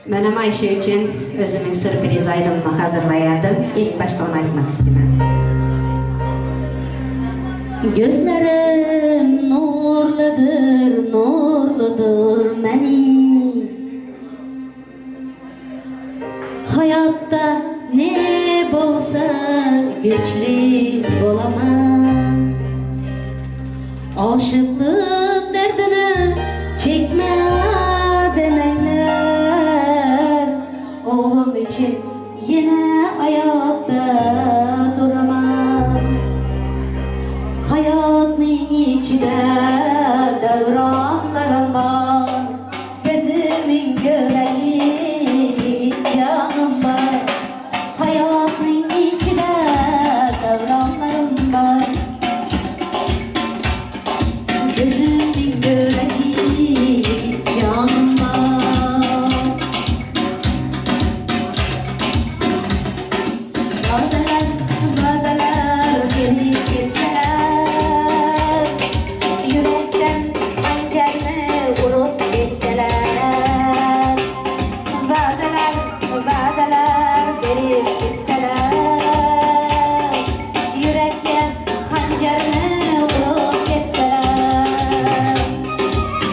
Menem Aýşe üçin özümiň sürpriz aýdymymy hazyrlaýardym. Ilk başda ony aýtmak istemen. Gözlerim nurlydyr, nurlydyr meniň. Haýatda ne bolsa güçli bolaman. Aşyklyk derdini çekme demeňler. Oglum üçin ýene aýakda duraman. Haýatnyň içide döwranlarym bar. Gözümiň göregi ýigit janym bar. Haýatnyň içide döwranlarym bar. Gözümiň göregi ýigit janym bar. Wadalar, wadalar gelip geçseler, Ýürekden hanjarny urup geçseler. Wadalar, wadalar berip gitseler, Ýürekge hanjarny urup geçseler.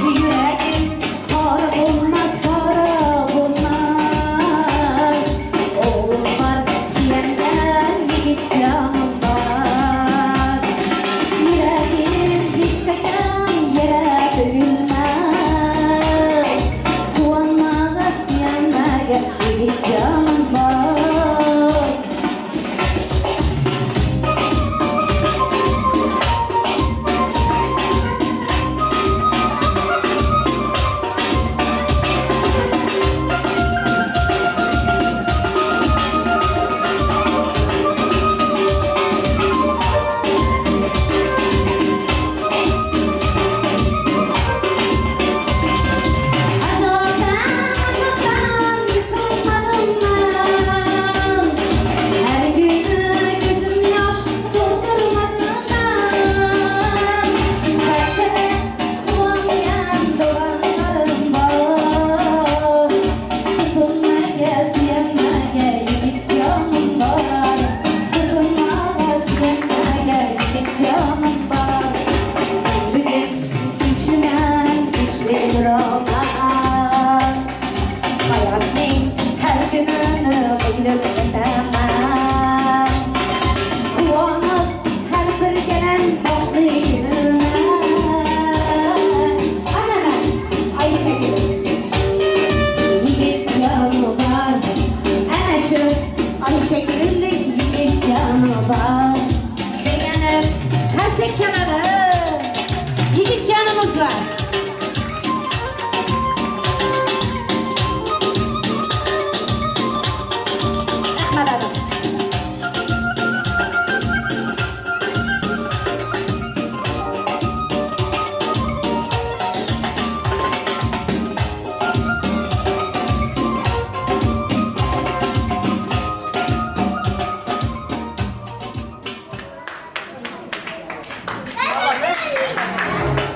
Ýüregim para bolmaz, para bolmaz, Oglum bar, siýenden ýigit janym bar. Ýüregim hiç haçan ýere dökülmez, Guwanmaga, siýenmäge ýigit janym bar. Azapdan, azapdan ýykylmadym men. Her güni gözüm ýaş doldurmadym men. Felsefe guwanýan doganlarym bar. Tutunmaga, söýenmäge ýigit janym bar. Tutunmaga, söýenmäge ýigit janym bar. Bugün düşünen güçli duraman. Hayatnyň her gününi gülüp ötemen. Guwanyp her bir gelen bagtly günüme. Ana men Aýşegül. Ýigit jany bar. Ana şu Aýşegüllik ýigit jany bar. Begenip karsek çalalım. Ýigit janymyz bar. Rahmat agam.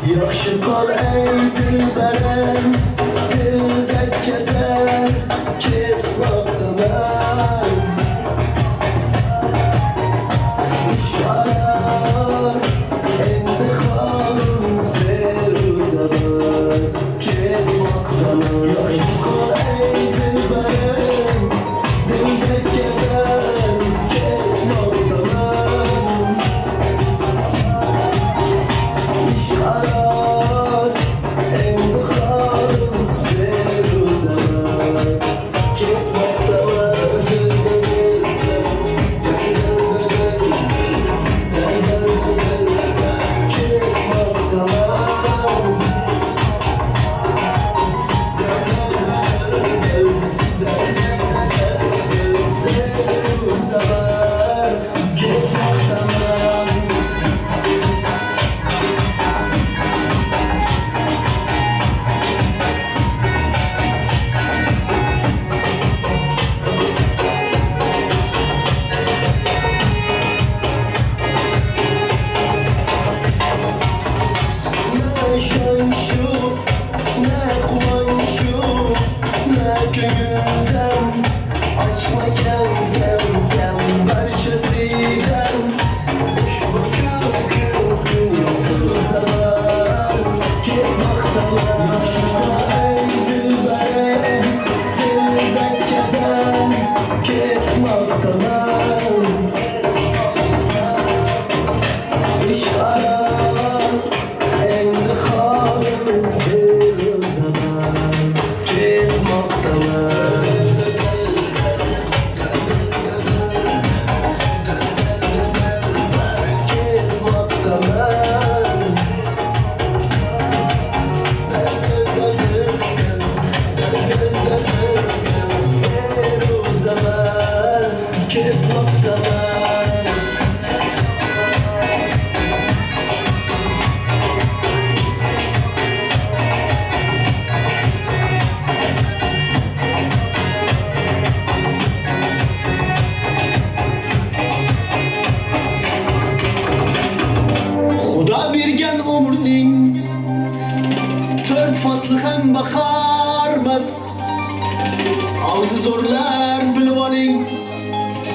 Ýagşy kal eý dilberim, Dilde keder ketmekdemen. Iş arar endi halym seru-zeber ketmekdemen. Ýagşy kal eý dilberim, Dilde keder ketmekdemen. Iş arar endi halym. Zo'rlar bilib oling,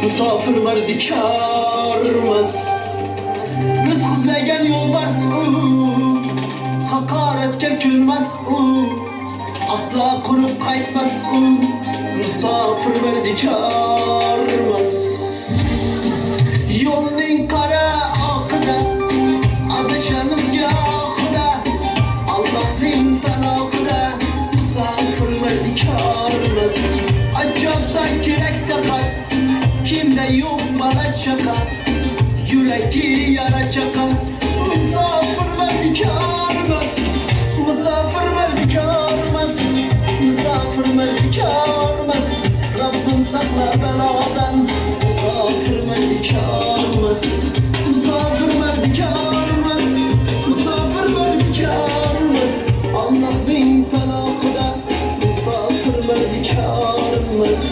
musofir mardikormas. Rizq izlagan yo'lbars u, haqoratga ko'nmas u, aslo qurib qaytmas u, musofir mardikormas. Yo'lning qora oqida adashamiz gohida, Allohning panohida musofir mardikormas. Ajabsan kerak taqat, kimda yo'q bola chaqa, yuragi yara chaqa, musofir mardikormas. Musofir mardikormas, musofir mardikormas. Rabbim saqla balodan, musofir mardikormas. Musofir mardikormas, musofir mardikormas. Allohning panohida musofir mardikormas.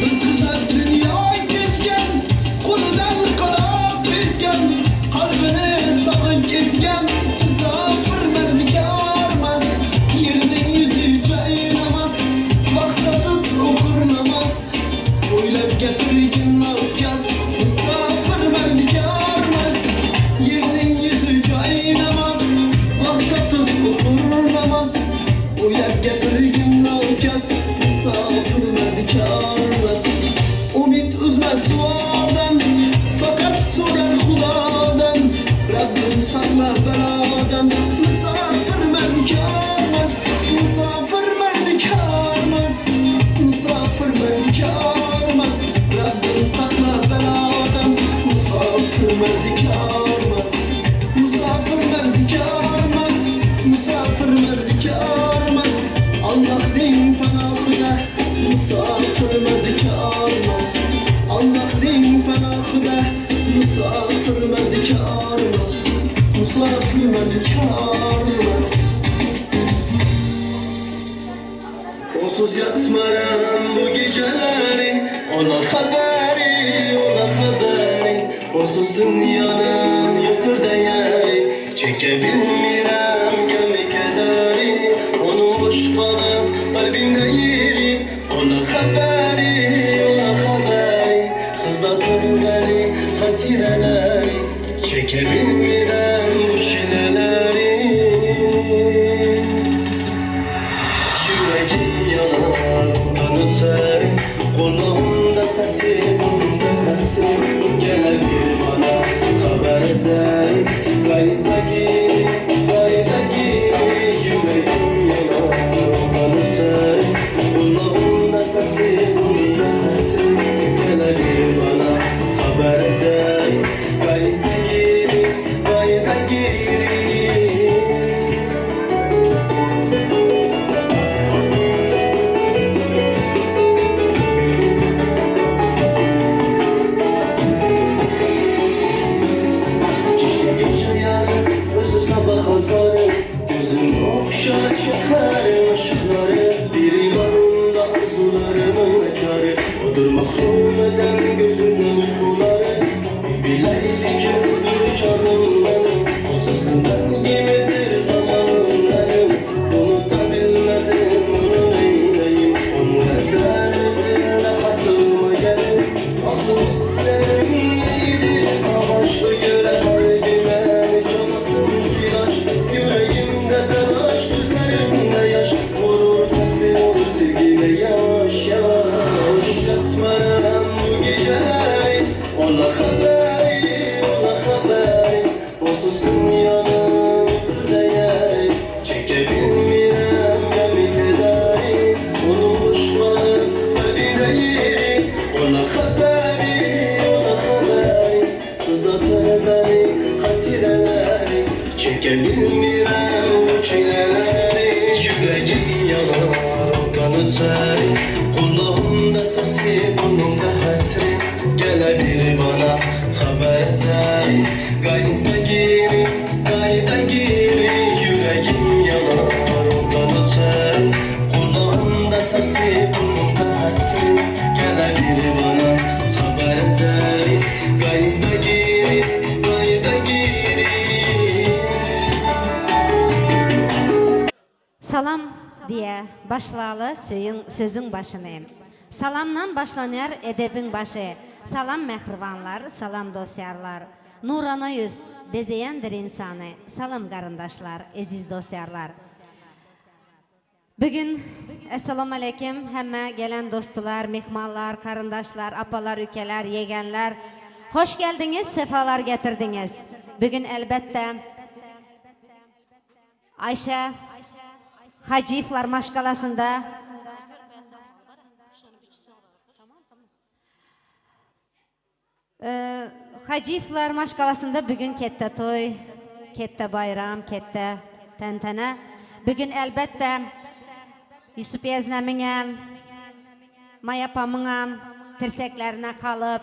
Rizq izlab dunyo kezgan, qo'lidan qadoq bezgan, qalbini sog'inch ezgan, musofir mardikormas. Yerning yuzi jaynamas, vaqt topib o'qir namoz, o'ylab gapirgin navkas, musofir mardikormas. Yerning yuzi jaynamas, vaqt topib o'qir namoz, o'ylab gapirgin navkas, musofir mardikormas. Umid uzma duodan, faqat so'rar Xudodan, Rabbim saqla balodan, musofir mardikormas. Musofir mardikormas, musofir mardikormas. Rabbim saqla balodan, musofir mardikormas. Musofir mardikormas, musofir mardikormas. Allohning panohida musofir mardikormas. Allohning panohida musofir mardikormas. Musofir mardikormas. Onsuz yatmaram bu geceleri, Ona haberi, ona haberi. Onsuz dünyanın yoktur değeri, Çekebilmirem gemi kederi. Onun boş kalan kalbimde yeri, Ona haberi, ona haberi. Sızlatır beni hatireleri, Çekebilmirem bu çileleri. Yüreğim yanar ondan öter, Kulağımda sesi, burnumda hepsi. Gelebilir bana haber eder, Kayıtta geri, kayıtta geri. Yüreğim yanar ondan öter, Kulağımda sesi, burnumda hepsi. Gelebilir bana haber eder, Kayıtta geri, kayıtta geri. Geçti gece yarı, özü sabah azarı. Gözüm okşar şeker ışıkları. Bir yanında arzularımın bekarı, Odur mahrum eden gözümün uykuları. Bir bileydi ki öldür canım benim, O sesinden gibidir zamanım benim. Bunu da bilmedim, onu neyleyim? Onu ne derdir, ne hatırıma gelir? Aklım isterim neydi savaş? Göre kalbime çalasın ilaç. Yüreğimde telaş, gözlerimde yaş. Vurur teslim olur sevgime yavaş yavaş. Sus yatmaram bu geceleri, Ona haberi, ona haberi. Onsuz dünyanın değeri, Çekebilmirem gemi kederi. Onun boşmanın kalbimde yeri, Ona haberi, ona haberi. Sızlatır beni hatireleri, Çekebilmirem bu çileleri. Yüreğim yanar ondan öter, Kulağımda sesi, burnumda hatri. Gelebilir bana haber eder, Kayıta geri, kayıta geri. Yüreğim yanar. Salam diýe başlaly söýüň sözüň başyny. Salamdan başlanýar edebiň başy. Salam mähribanlar, salam dos-ýarlar. Nurana ýüz, bezeýändir ynsany. Salam garyndaşlar, eziz dos-ýarlar. Bugün Essalamu Aleýkim hemme gelen dostular, myhmanlar, karyndaşlar, apalar, ükeler, ýegenler. Hoş geldiňiz, sefalar getirdiňiz. Bugün elbetde Ayşe Hajyýewler maşgalasynda Hajyýewler maşgalasynda bugün ketde toý, ketde baýram, ketde tentene. Bugün elbetde Ýusup ýeznemiňem, Maý apamyňam tirseklerine galyp,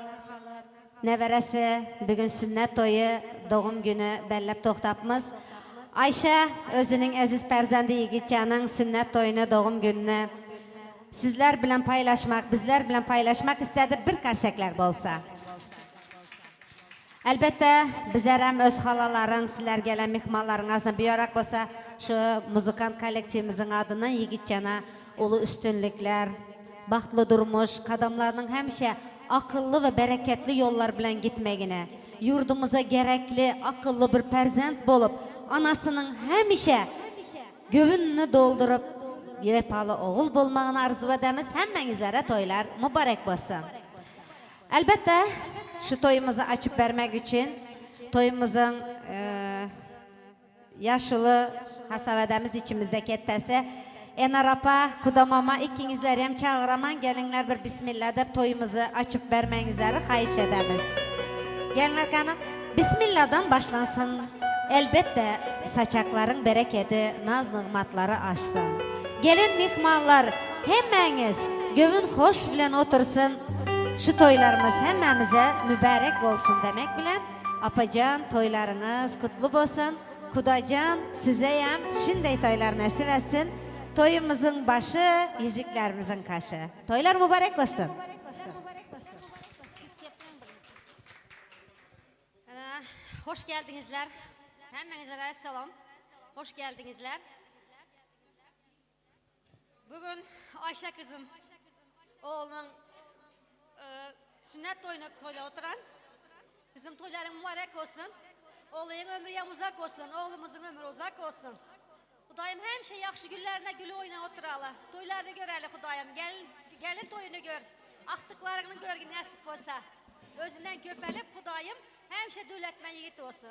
neberesi bugün sünnet toýy, dogum güni bellep togtapmyz. Aýşe özüniň eziz perzendi Ýigitjanyň sünnet toýuny, dogum gününi Sizler bilen paýlaşmak, bizler bilen paýlaşmak istedi bir karsekler bolsa. Elbetde bizerem öz halalaryň, sizler gelen myhmanlaryň arasynda buýarak bolsa şu muzykant kollektiwimiziň adyndan Ýigitjana uly üstünlikler, bagtly durmuş, kadamlarynyň hemişe akylly we bereketli ýollar bilen gitmegini, ýurdumyza gerekli akylly bir perzent bolup anasynyň hemişe Göwünini dolduryp, wepaly ogul bolmagyny arzuw edemiz. Hemmäňizlere toýlar mübarek bolsun! Elbetde, şu toýumyzy açyp bermek üçin toýumyzyň ýaşuly hasap edemiz içimizde ketdesi Enar apa, Kuda mama ikiňizlerem çagyraman geliňler bir bismilla dep toýumyzy açyp bermegiňizleri haýyş edemiz. Geliňler kany. Bismilladan başlansyn, elbetde, saçaklaryň berekedi, naz-nygmatlary aşsyn. Gelen myhmanlar hemmäňiz göwün hoş bilen otursyn, şu toýlarymyz hemmämize mübärek bolsun demek bilen, apajan toýlaryňyz kutly bolsun, Kudajan sizeýem şindeý toýlar nesip etsin, toýumyzyň başy, ýüzüklerimiziň kaşy. Toýlar mübarek bolsun! Hoş geldiňizler. Hemmeňizlere salam. Hoş geldiňizler. Bugün Ayşe kızım oğlunun e, sünnet toyunu toyla oturan. Bizim toyların mübarek olsun. Oğlunun ömrü yam uzak olsun. Oğlumuzun ömrü uzak olsun. Hudayım hemşe yaxşı günlerine gülü oyna oturalı. Toylarını göreli Hudayım. Gelin, gelin toyunu gör. Aktıklarını gör nasip olsa. Özünden köpelip Hudayım hemşe dövletmen yiğit olsun.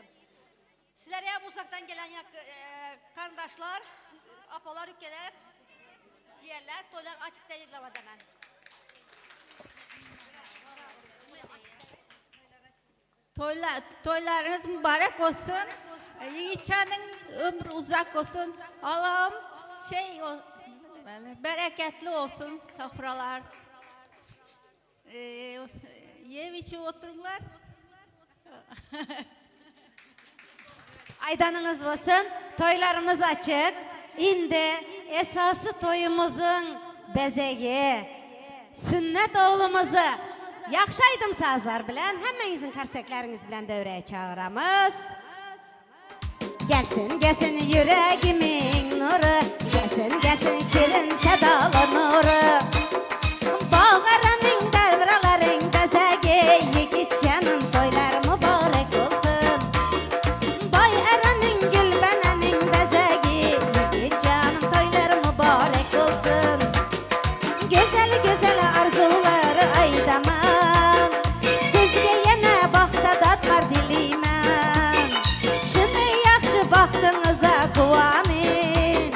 Sizlere hem uzaktan gelen kardeşler, apalar, ülkeler, ciğerler, toylar açık değil hemen. Toylar, toylarınız mübarek olsun. Yiğitcan'ın ömrü uzak olsun. Allah'ım şey bereketli olsun sofralar. Yev içip otururlar. Aydanıñız bolsun, toylarımız açıq. Indi esası toyumızıñ bezegi, sünnet oğlumızı yahşı aydım-sazlar bilen, hemmeñizniñ karsekleriñiz bilen dövreye çağıramız. Gelsin, gelsin yüreğimin nuru, Gelsin, gelsin şirin sedalı nuru. Bağlarının devraların bezegi, Yigit canım toylar mübarek olsun. Bay erenin gülbenenin bezegi, Yigit canım toylar mübarek olsun. Güzel güzel arzuları aydaman, Sizge yine baht sadatlar dileymen. Şunu yaxşı baxtınıza kuvanın,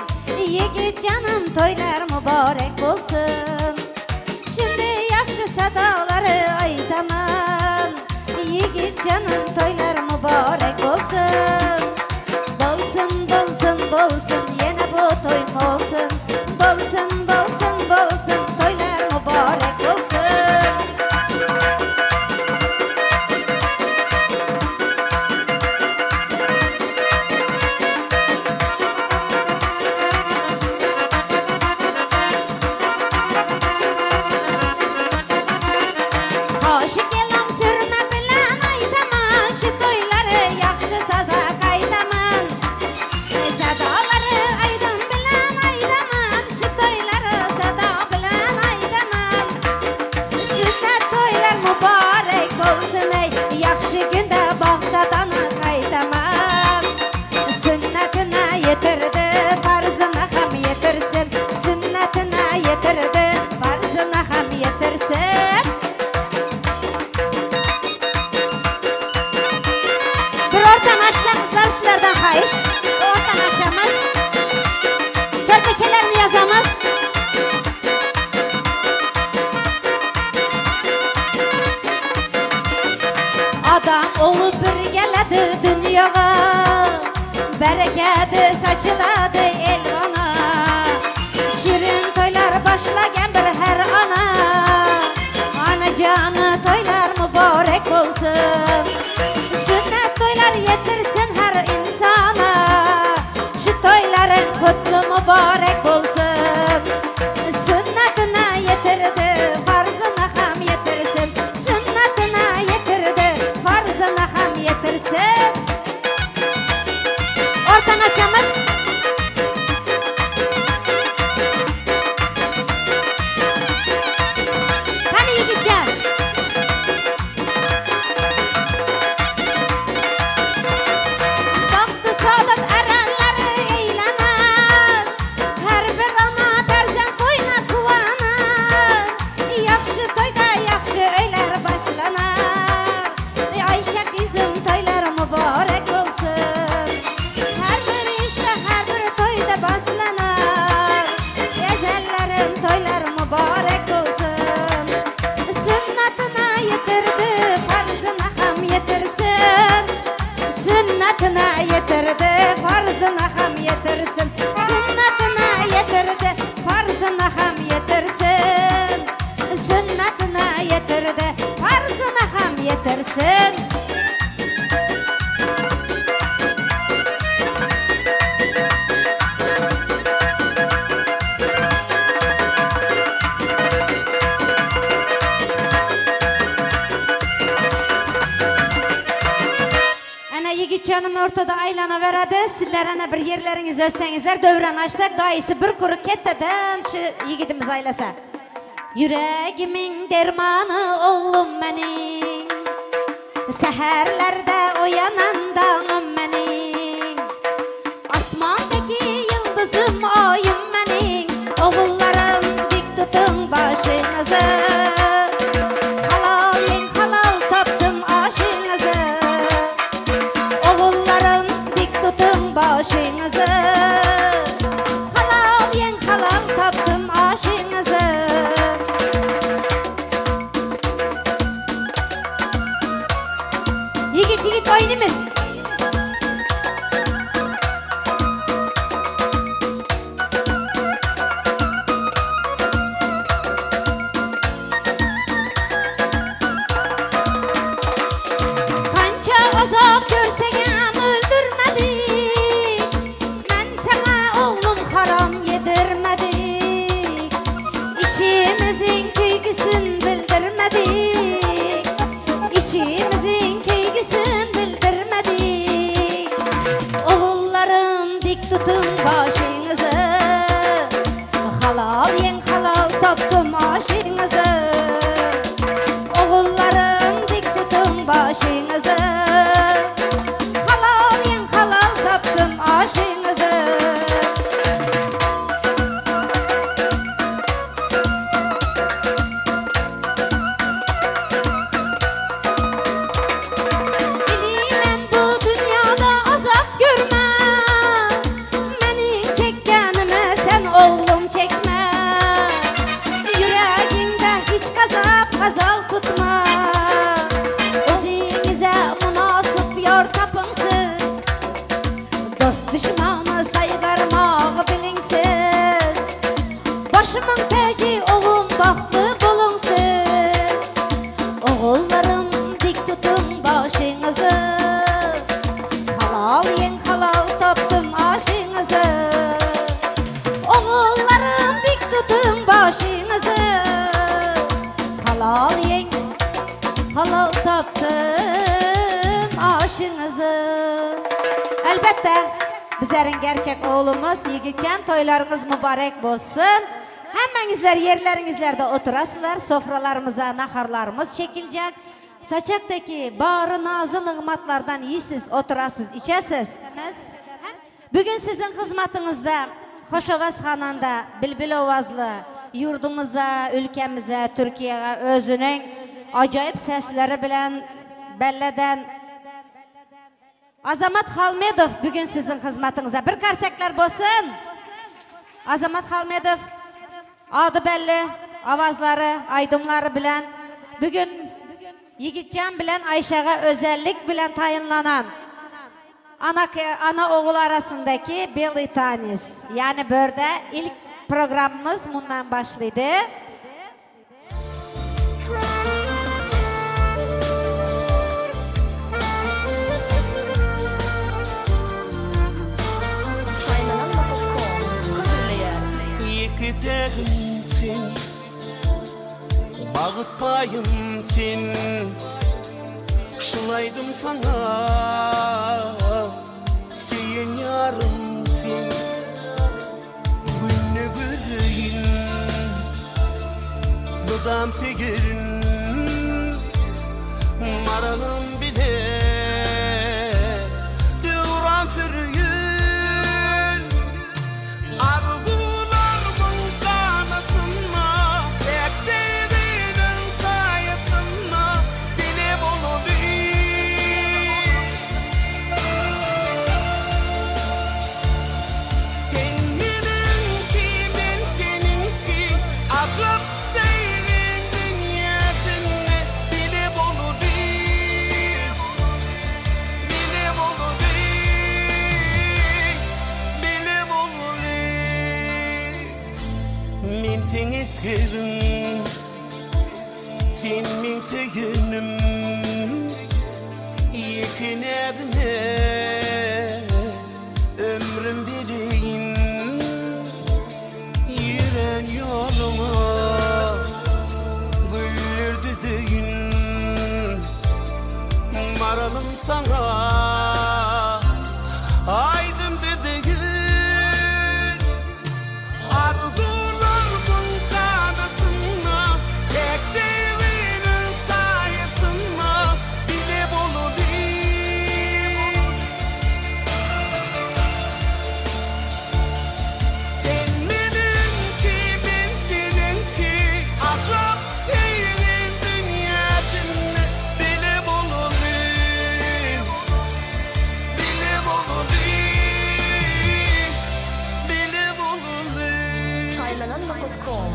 Yigit canım toylar mübarek olsun. Şimdi yaxşı sadaları aydaman, Yigit canım toylar mübarek olsun. Bolsun bolsun bolsun yine bu toy olsun. Bolsun bolsun bolsun toylar mübarek olsun. Hoş kelam sürme bilen aytaman, Şu toyları yaxşı saza qaytaman. Sadaları aydın bilen. Bereketi saçyladı elvana. Şirin toýlar başlagan bir her ana. Anajany toýlar mübarek bolsun. Sünnet toýlar ýetirsin her insana. Şu toýlaryň kutly mübarek bolsun. Sünnetine ýetirdi, farzyna ham ýetirsin. Sünnetine ýetirdi, farzyna ham ýetirsin. Ortany açamyz. Hany ýigitjan. Bagty-saadat erenleri eýlener. Her bir ana perzent toýuna guwanar. Ýagşy toýda ýagşy öýler başlanar. Aýşe gyzym toýlar mübarek bolsun. Her bir işde her bir toýda baslanar. Ezellerim toýlar mübarek bolsun. Sünnetine ýetirdi, farzyna ham ýetirsin. Sünnetine ýetirdi, farzyna ham ýetirsin. Sünnetine ýetirdi, farzyna ham ýetirsin. Sünnetine ýetirdi, farzyna ham ýetirsin. Ana ýigitjanym ortada aýlanaweredi. Sizler ana bir ýerleriňizi özseňizler döwran açsak daýysy bir kury ketdeden şu ýigidimiz aýlasa. Ýüregimiň dermany oglum meniň. Säherlerde oýanan daňym meniň. Asmandaky ýyldyzym aýym meniň. Ogullarym dik tutuň başyňyzy. Halal ýeň halal tapdym aşyňyzy. Ogullarym dik tutuň başyňyzy. Halal ýeň halal tapdym aşyňyzy. Ýigit ýigit oýnumyz. Kança azap görsegem öldürmedik. Men saňa oglum haram ýedirmedik. Içimiziň köýgüsin bildirmedik. Içimiziň köýgüsin bildirmedik. Ogullarym dik tutuň başyňyzy. Halal ýeň halal tapdym aşyňyzy. Ogullarym dik tutuň başyňyzy. Halal ýeň halal tapdym aşyňyzy. Bilimen bu dünýada azap görme. Meniň çekgenime sen oglum çekme. Ýüregiňde hiç gazap gazal tutma. Özüňize mynasyp ýar tapyň siz. Dost duşmany saýgarmagy biliň siz. Başymyň täji oglum bagtly boluň siz. Ogullarym dik tutuň başyňyzy. Halal ýeň halal tapdym aşyňyzy. Ogullarym dik tutuň başyňyzy. Halal ýeň halal tapdym aşyňyzy. Elbetde bizleriň gerçek oglumyz Ýigitjan toýlaryňyz mübarek bolsun. Hemmäňizler ýerleriňizlerde oturasylar, sofralarymyza naharlarymyz çekiljek. Saçakdaky bary nazy-nygmatlardan iýsiz, oturasyz, içesiz. Bugün siziň hyzmatyňyzda hoşowaz hananda, bilbil owazly, ýurdumyza, ülkämize, Türkiýäge özüniň ajaýyp sesleri bilen belleden Azamat Halmedow bugün siziň hyzmatyňyzda. Bir karsekler bolsun! Azamat Halmedow ady belli awazlary, aýdymlary bilen bugün Ýigitjan bilen Aýşaga özellik bilen taýynlanan. Ana ana ogul arasyndaky Belyý tanis. Ýani börde ilk programmamyz mundan başlydy. Saýlanan.com hödürleýär. Ýeke tägim sen, Bagt paýym sen. Şul aýdym saňa, Söýen ýarym sen. Günde göreýin, Mydam söýerin, Maralym bile Döwran sürýin. Arzuwlarmyň ganatynda, Päk söýginiň saýasynda Bile bolaly. Sen meniňki, men seniňki, Ajap söýgiň dünýäsinde Bile bolaly. Bile bolaly. Bile bolaly. Men seň esgeriň, Sen meň söýenim. Ýeke näzine Ömrüm bereýin. Ýören ýoluňa Güller düzeýin. Maralym saňa Aýdym düzeýin. Arzuwlarmyň ganatynda, Päk söýginiň saýasynda Bile bolaly. Sen meniňki, men seniňki, Ajap söýgiň dünýäsinde Bile bolaly. Bile bolaly. Bile bolaly. Saýlanan.com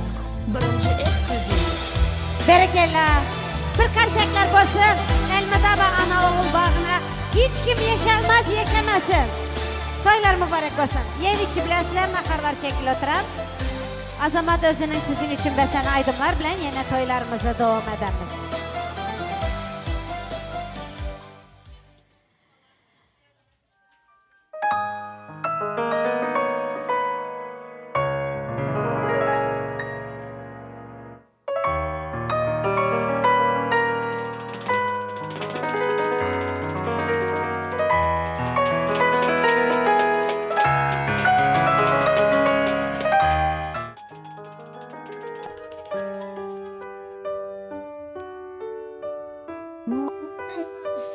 birinji eksklýuziw. Berekella. Bir karsaklar bolsun. Elmydama ana ogul bagyna hiç kim ýeşelmez ýeşemesin. Toýlar mübarek bolsun. Ýep içi bilesizler naharlar çekil oturan. Azamat özüniň siziň üçin besen aýdymlar bilen ýene toýlarymyzy dowam edemiz.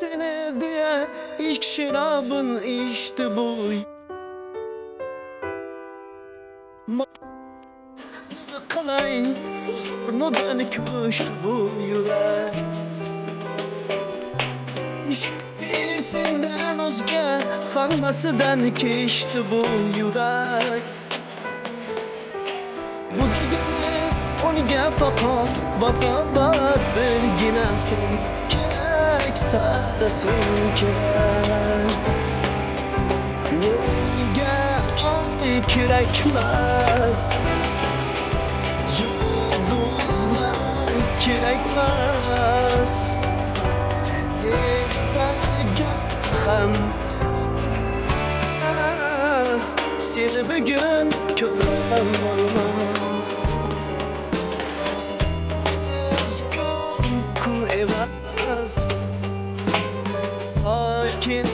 Seni diye ilk şarabın içti bu Kalay huzurundan köştü bu yürek. Bir senden özge kalmasıdan keçti bu yürek. Bu gece onga faqat vafo birgina sen kerak, sada sen kerak. Menga oy kerakmas, Yulduzlar kerakmas, Ertaga ham Seni bugun ko'rsam bo'lmas. Sensiz kun emas, Sokin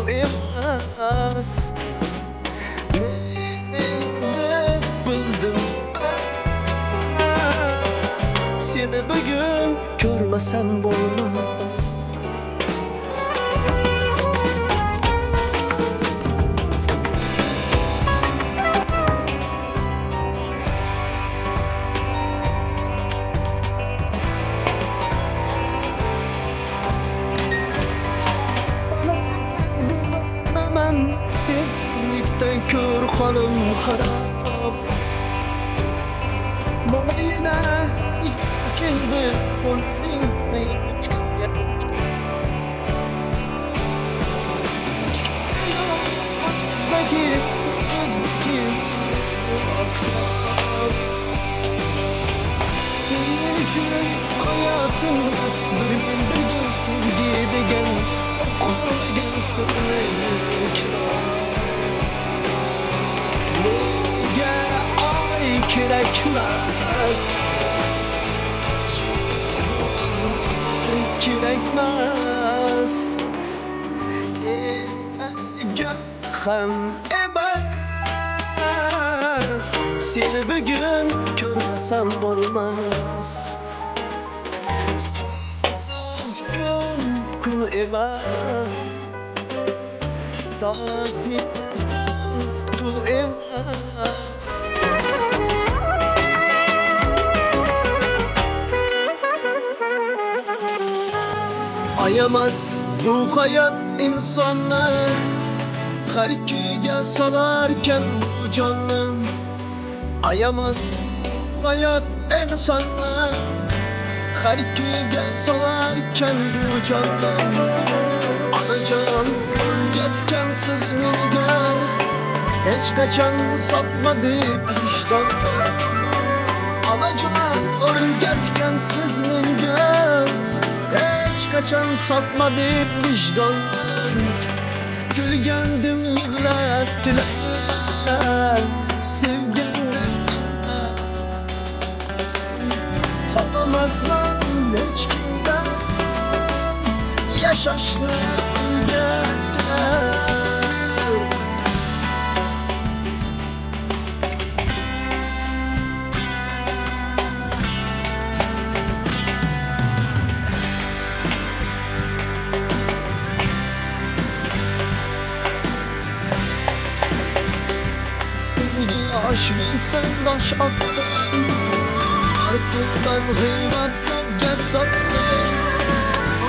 emas. Men endi bildim, Seni bugun ko'rmasam bo'lmas. Man sessizlikdan ko'r holim xarob. Mana keldi uning. Sürüp hayatımda birden bir gün sevgi degen Okulmagan sırrı kitap Nega ay kerakmas Kerakmas Gap ham emas Seni bugun ko'rmasam bo'lmas Sensiz kun kun emas Soat tun emas Ayamaz bu hayat insonni Har kuyga solarkan bu jonni Ayamaz hayat insonni Har kuyga solarkan bu jonni Onajon o'rgatgansiz menga Hech qachon sotma deb vijdonni Onajon o'rgatgansiz menga Hech qachon sotma deb vijdonni Kulgandim yig'latdilar Sevgandim Sotamasman hech kimdan Yashashni o'rgatdilar Sevgi aş bilsem taş attım Artından gıybatlap gap sattım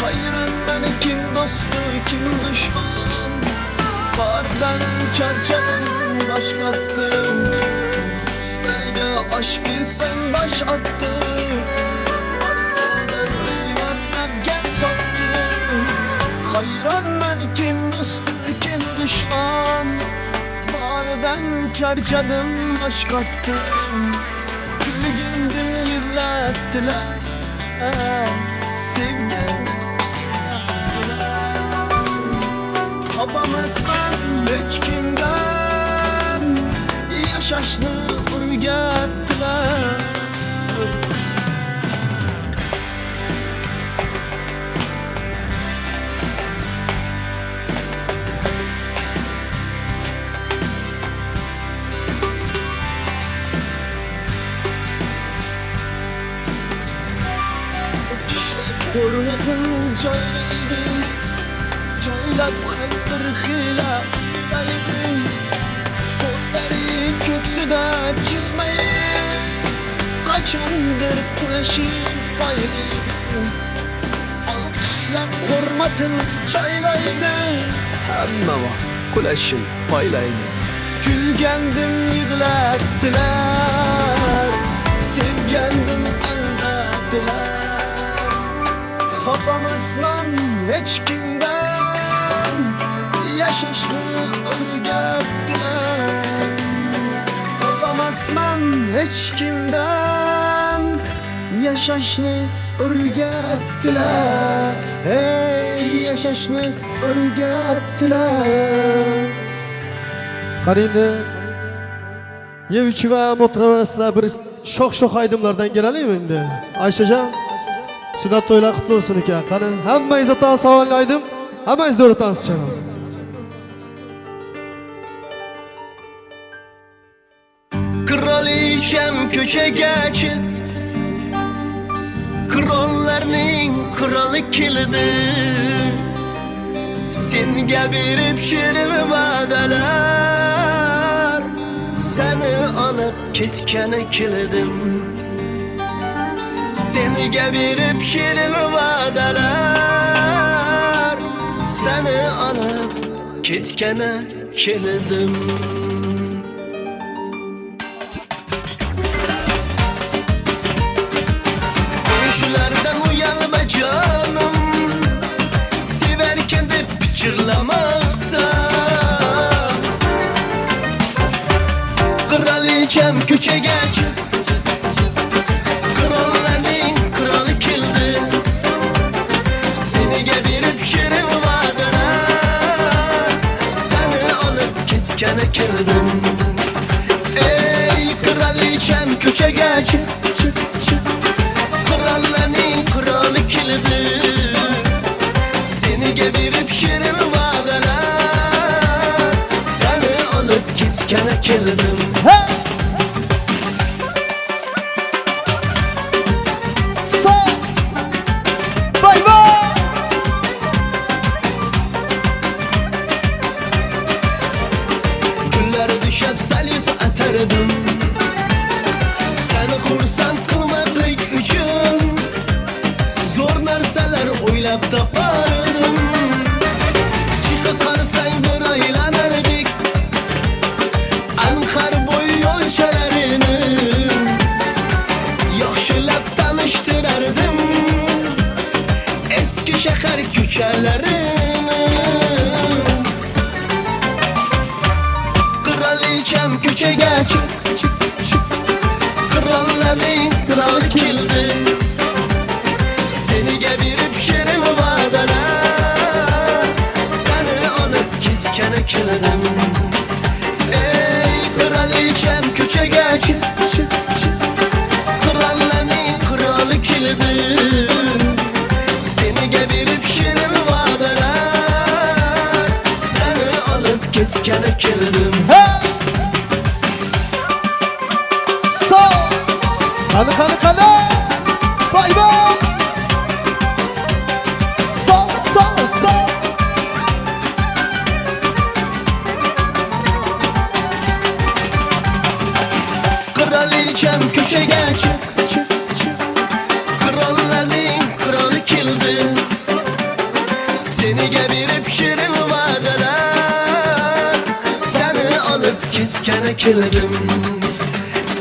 Hayran beni kim dostu kim düşman Bardan çarçadım baş kattım Sevgi aşk bilsem baş attım Artından gıybatlap gap sattım Hayran ben kim dostu kim düşman Bardan charchadim bosh qotdim Kulgindim yig'latdilar Sevgandim Topamasman hech kimdan Yashashni o'rgatdilar Hurmatin joylaydi Joylab ham bir xila aydi Qo'llari ko'ksida jilmayib Qachondir qulashi poylaydi Olqishlab hurmatin joylaydi Hamma vaqt qulashi poylaydi Kulgandim yig'latdilar Sevgandim aldadilar Xafamasman hech kimdan Yashashni o'rgatdilar Xafamasman hech kimdan Yashashni o'rgatdilar Hey yashashni o'rgatdilar Qani endi yeb ichib ham o'tiraverasizlar bir sho'x sho'x aydimlardan kelaylikmi endi Ayshajon sunnat to'ylar qutli bo'lsin ekan qani hammangizga tan savolni aydim hammangiz o'rtamiz chalamiz Kraliçem köçege çık Krallarning krali keldi Senga berib shirin va'dalar Seni olib ketgani keldim Senga berib shirin va'dalar Seni olib ketgani keldim Qo'shilardan uyalma canım Severken de pichirlamoqda Kraliçem ko'chaga chiq Qirollarning ketgani keldim. Ey kraliçem köçege çık çık çık. Krallarning krali keldi. Seni berib shirin va'dalar. Seni olib ketgani keldim. Hey! Sağ! Bay bay! Gullar düşüp salyut atardım. Seni xursand qilmoqlik uchun Zo'r narsalar o'ylab topardim. Chiqa qolsang bir aylanardik Anhar bo'yi yo'lchalarini Yaxshilab tanishtirardim Eski shahar ko'chalarini. Kraliçem köçege çık Çık çık Krallarning krali keldi. Seniga berib shirin va'dalar. Seni olib ketgani keldim. Ey kraliçem köçege çık çık çık Krallarning krali keldi. Seniga berib shirin va'dalar. Seni olib ketgani keldim. Hey! Sağ! Qani qani qani! Bay bay! Sağ sağ sağ! Kraliçem köçege çık Çık çık Krallarning krali keldi. Seniga berib shirin va'dalar. Seni olib ketgani keldim.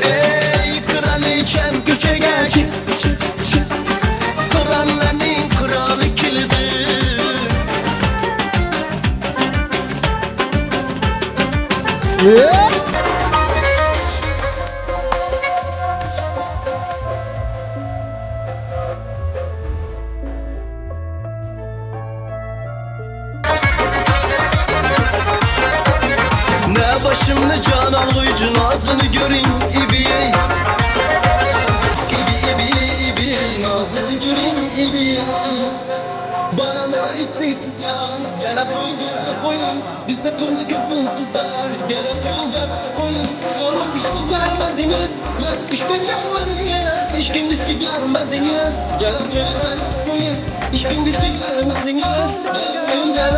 Ey kraliçem köçege çık çık çık Krallarning krali keldi. Yeah! Ne başımda can algıycı nazını görün ibiye. İbi ibi ibi nazını görün ibiye. Bana ne ettin siz ya? Gel koyun gel koyun. Bizde konu köpüğü kızar. Gel koyun gel koyun. Oğlum bir vermediniz. Yaz işte gelmediniz. İş gündüz ki gelmediniz. Gel koyun gel koyun. İş gündüz ki gelmediniz. Gel koyun gel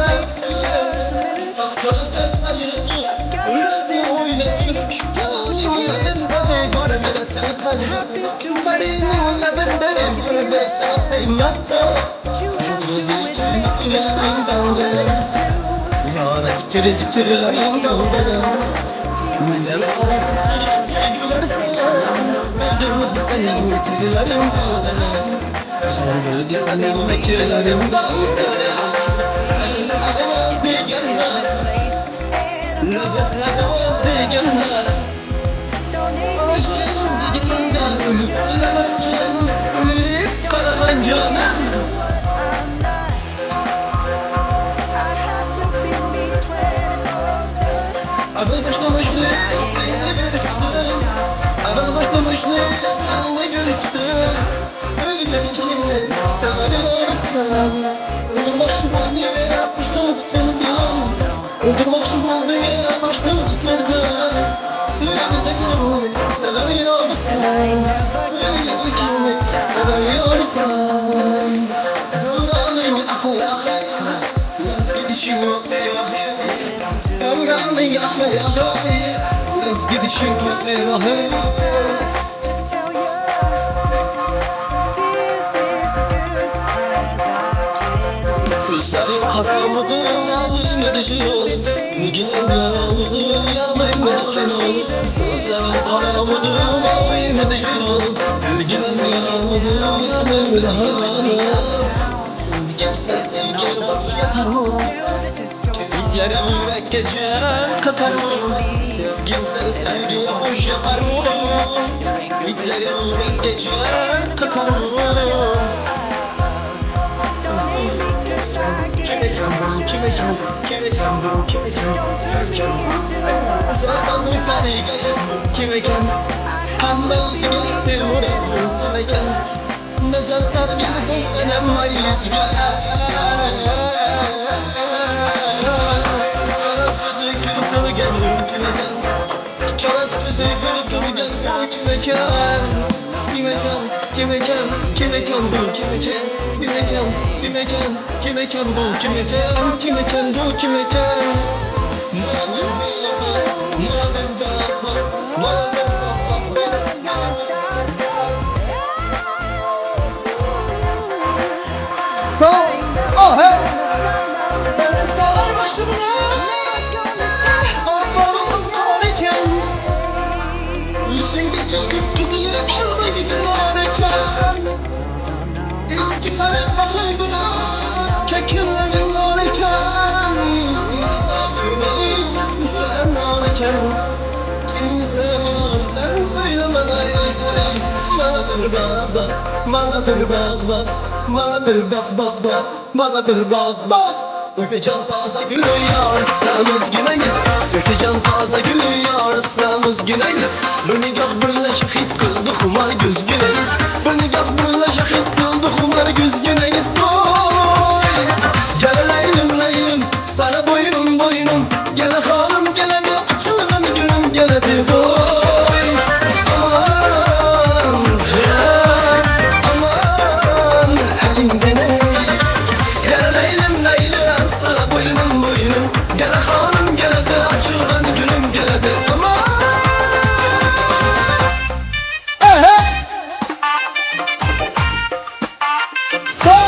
Sağ. Oh hey. Sağ.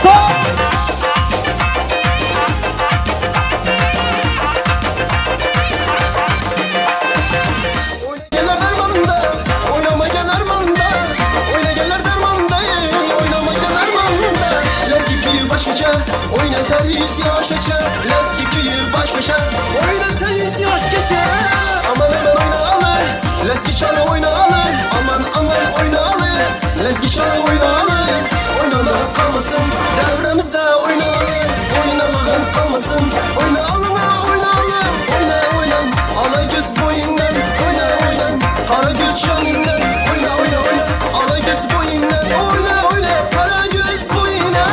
Sağ. Gel dermanda, oynama gel armanda. Oyna gel dermanda, oynama gel armanda. Lezgi köyü başkaça, oynatar yüz yaşaça. Lezgi köyü başkaça, oynatar yüz yaş geçe. Aman aman oyna lezgi çalı oyna Aman aman oyna lezgi çalı oyna Oynama kalmasın, devremizde oyna Oynamadan kalmasın, oyna oyna oyna oyna Ala göz boyundan oyna oyna Kara göz şanından oyna oyna oyna Ala göz boyundan oyna oyna Kara göz boyundan.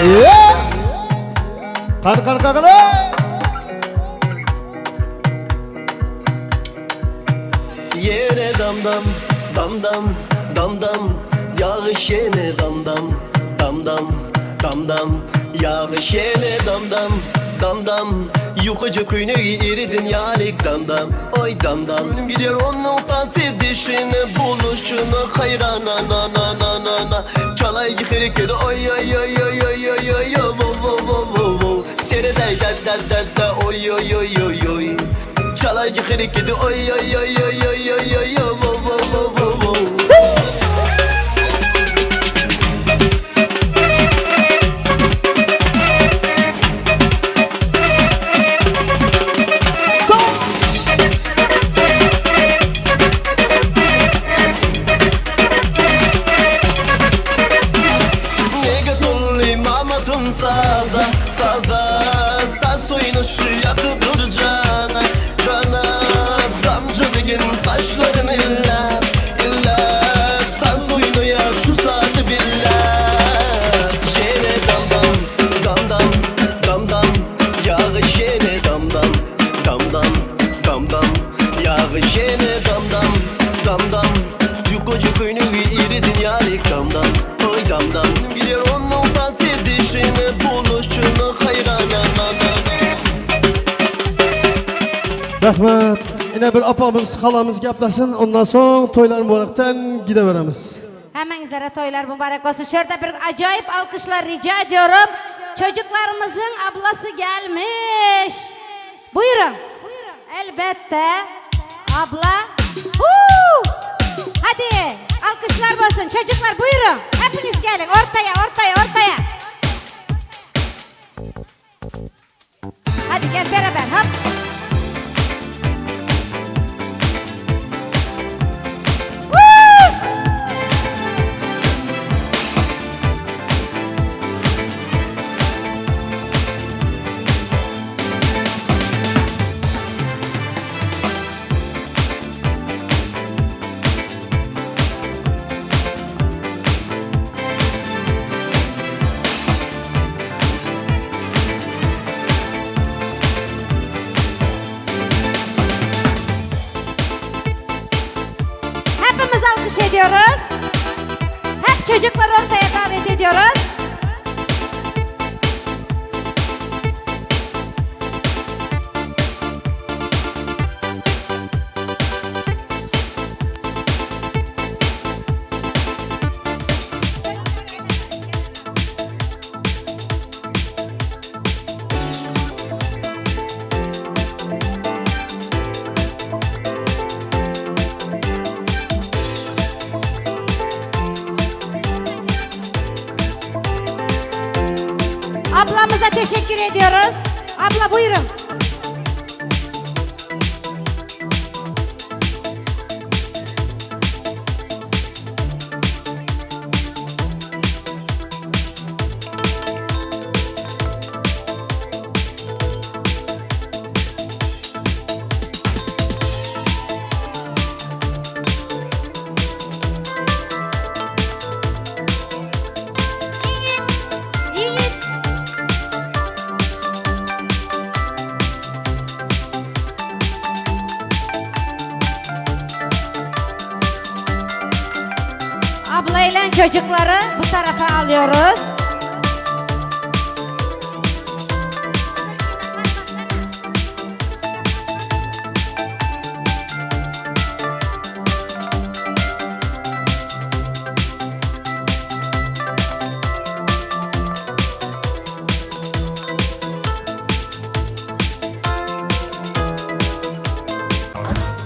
Yeah. Qani qani qani qani. Yere dam dam dam dam dam dam Yağış yene dam dam dam dam dam dam Yağış yene dam dam dam dam Yukarıca köyüne iridin yalik dam dam Oy dam dam Gönlüm gidiyor onun dans edişine Buluşuna hayrana na na na na na Çalayıcı hareketi oy oy oy oy oy oy oy oy vo vo vo vo vo Sereday da da da da oy oy oy oy oy Çalayıcı hareketi oy oy oy oy oy oy oy oy vo vo vo vo vo Sağ. Nega tulli mamatun saza saza Ta suyunu şu yakıp dur cana cana Damcı digin saçların illa illa Tan suyunu ya şu saati billah Yere dam dam dam dam dam dam Yağış yere dam dam dam dam dam dam Yağış yere dam dam dam dam Yukocu köyünü iri dünyalık dam dam Oy dam dam Gidiyor onun dans edişini buluşunu hayrana na na na Rahmat. Ine bir opamiz, xalamiz gaplashsin, ondan so'ng to'ylar muborakdan gidaveramiz. Hemmenize toylar mübarek olsun. Şurada bir acayip alkışlar rica ediyorum. Çocuklarımızın ablası gelmiş. Buyurun. Elbetde abla. Huu! Hadi alkışlar bolsun çocuklar buyurun. Hepiniz gelin ortaya ortaya ortaya. Hadi gel beraber hop. Woo! Hepimiz alkış ediyoruz. Hep çocukları ortaya davet ediyoruz. Ablamıza teşekkür ediyoruz. Abla buyurun. Yiğit. Abla ile çocukları bu tarafa alıyoruz.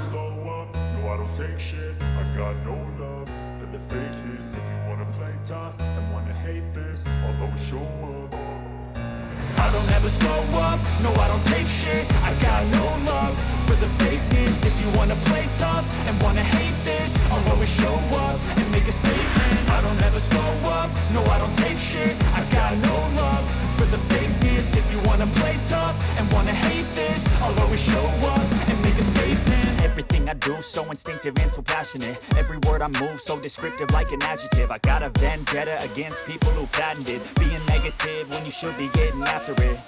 Slow up, no I don't take shit I got no love for the fakeness If you wanna play tough and wanna hate this I'll always show up I don't ever slow up, no I don't take shit I got no love for the fakeness If you wanna play tough and wanna hate this I'll always show up and make a statement I don't ever slow up, no I don't take shit I got no love for the fakeness If you wanna play tough and wanna hate this I'll always show up and make a statement Everything I do so instinctive and so passionate Every word I move so descriptive like an adjective I got a vendetta against people who patented Being negative when you should be getting after it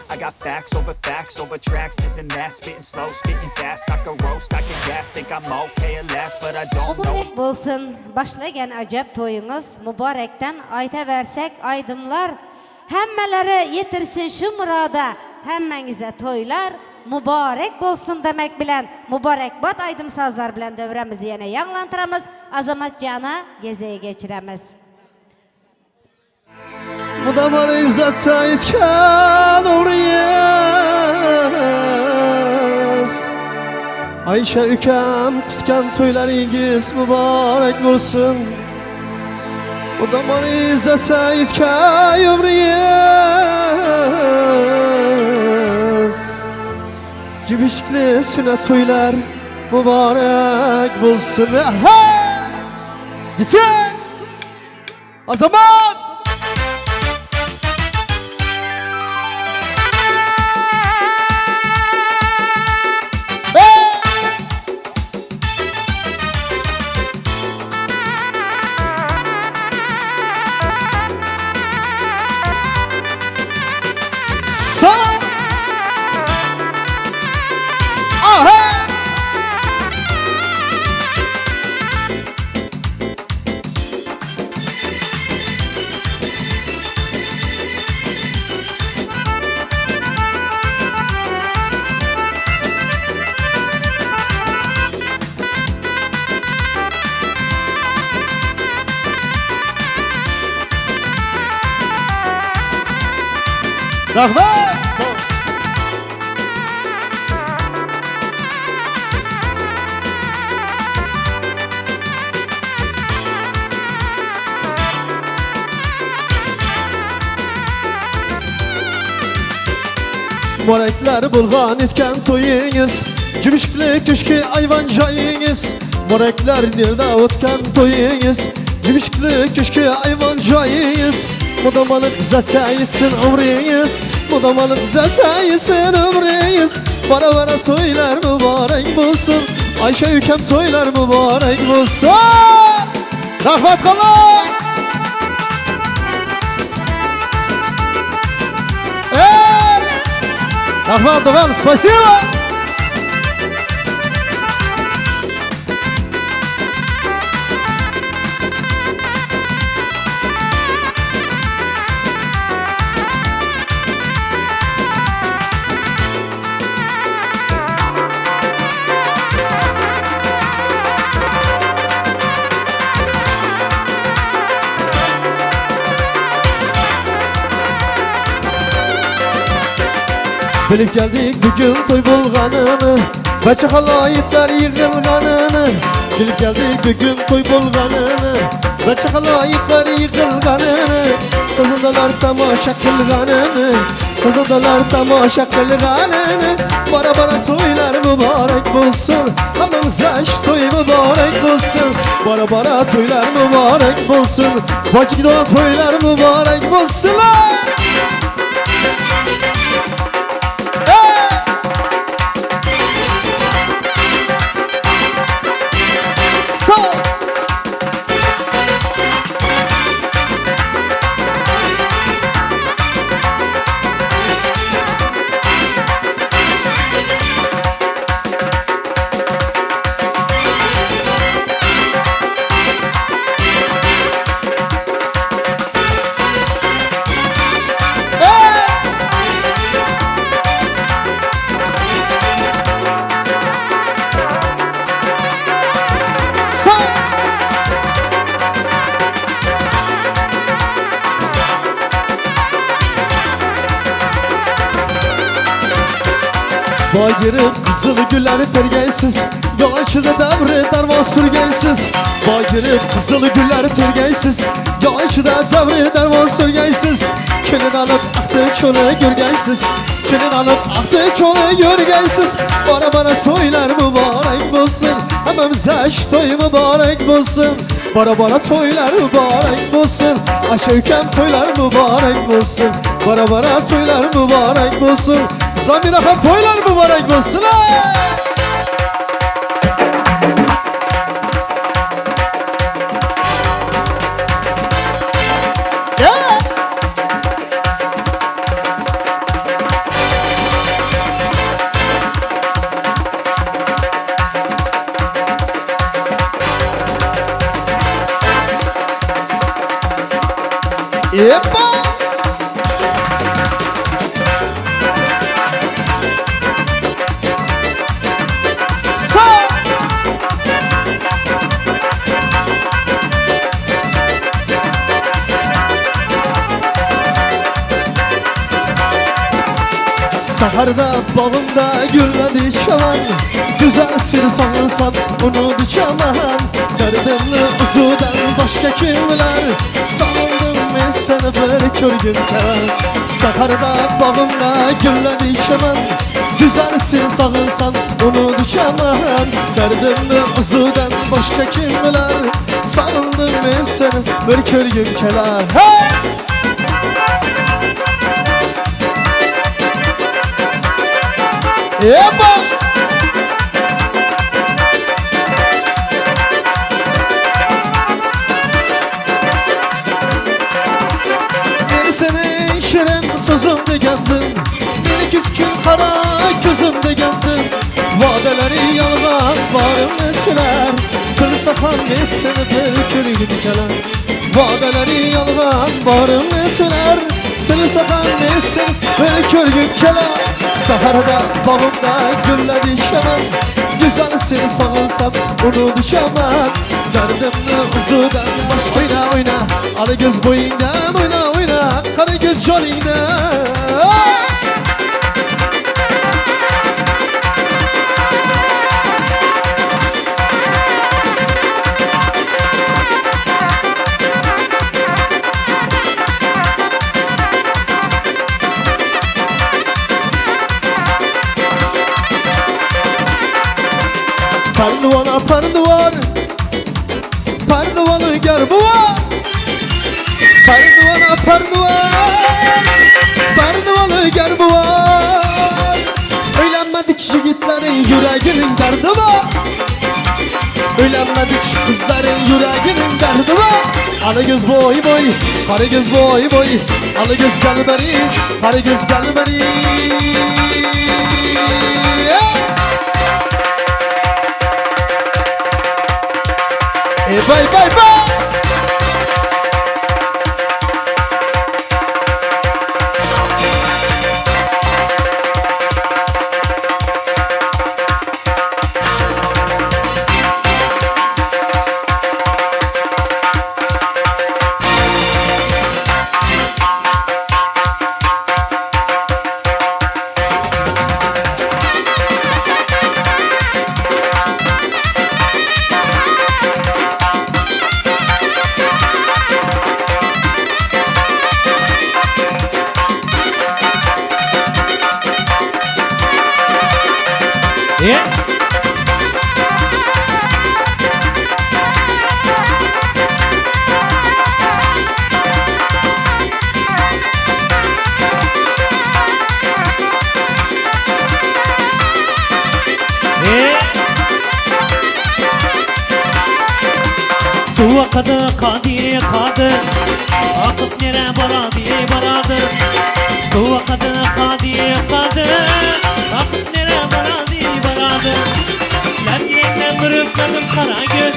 I got facts over facts over tracks, this and that Spitting slow, spitting fast, I could roast, I could gas Think I'm okay at last, but I don't know Mübarek bolsun. Başlagan ajab to'yingiz müborakdan aytaversek aydımlar. Hammalari yetirsin shu muroda. Hammangizga to'ylar mübarek bolsun demek bilan müborakbod aydım sazlar bilan davramizni yana yanglantiramiz. Azamatjana gezaga geçiramiz. Mudamali izzatda yetgan umringiz Ayşe ukam tutgan to'ylaringiz muborak bo'lsin Mudamali izzatda yetgan umringiz Jibishkli sunnat to'ylar muborak bo'lsin Hey! Yeting! Azamat! Sağ! Aha! Rahmat! Sağ ol. Muboraklar bo'lgan etgan to'yingiz. Jimshikli ko'shki ayvon joyingiz. Muboraklar nerda o'tgan to'yingiz. Jimshikli ko'shki ayvon joyingiz. Mudamalik zataysin umringiz. Mudamalik zataysin umringiz. Bara bara to'ylar muborak bo'lsin. Ayşe ukam to'ylar muborak bo'lsin. Rahmat qilin. Ey! Rahmat, Duvan, спасибо. Bilib keldik bugun to'y bo'lganini, barcha xaloyiqlar yig'ilganini. Bilib keldik bugun to'y bo'lganini, barcha xaloyiqlar yig'ilganini. Sazandalar tomosha qilganini, sazandalar tomosha qilganini. Bara bara to'ylar muborak bo'lsin. Hammamizga shu to'y muborak bo'lsin. Bara bara to'ylar muborak bo'lsin. Bochikdon to'ylar muborak bo'lsin. Sağ. Sağ. Boyirib qizil gullar tergaysiz, Yoshida davri darvoz surgaysiz. Boyirib qizil gullar tergaysiz, Yoshida davri darvoz surgaysiz. Kelin olib aqti cho'li yurgaysiz, Kelin olib aqti cho'li yurgaysiz. Bara bara to'ylar muborak bo'lsin. Hammamizga shu to'y muborak bo'lsin. Bara bara to'ylar muborak bo'lsin. Asha ukam to'ylar muborak bo'lsin. Bara bara to'ylar muborak bo'lsin. Zamira ham to'ylar muborak bo'lsin. Ey! Yeah! Yepa! Sağ! Saharda bağımda gülledi çaman. Güzelsin sanırsam onu diçaman. Derdimli uzudan başka kimler. Sanıldım men seni bir körgüm kelar. Saharda bağımda gülledi çaman. Güzelsin sağınsan onu diçaman. Derdimli uzudan başka kimler. Sanıldım men seni bir körgüm kelar. Hey! Yepa! Men senin şirin sözüm degandim. Meni küçkün qara ko'zim degandim. Va'dalari yolg'on borimni silar. Qilsa ham men seni bir ko'rgim kelar. Va'dalari yolg'on borimni silar. Qilsa ham men seni bir ko'rgim kelar. Saharda bağımda güller işemem. Güzelsin sağılsam onu düşemem. Derdimni uzudan baş oyna oyna. Ala göz boyundan oyna oyna. Kara göz joningdan. qizlarning yuragining dardi bor. Uylanmadik shu qizlarning yuragining dardi bor. Ala göz boy boy, qara göz boy boy, ala göz galbari, qara göz galbari. Ey bay bay bay. Suw akady kady kady Akyp nirä barady barady Suw akady kady kady Akyp nirä barady barady Läp-läňden bürüp gördüm gara göz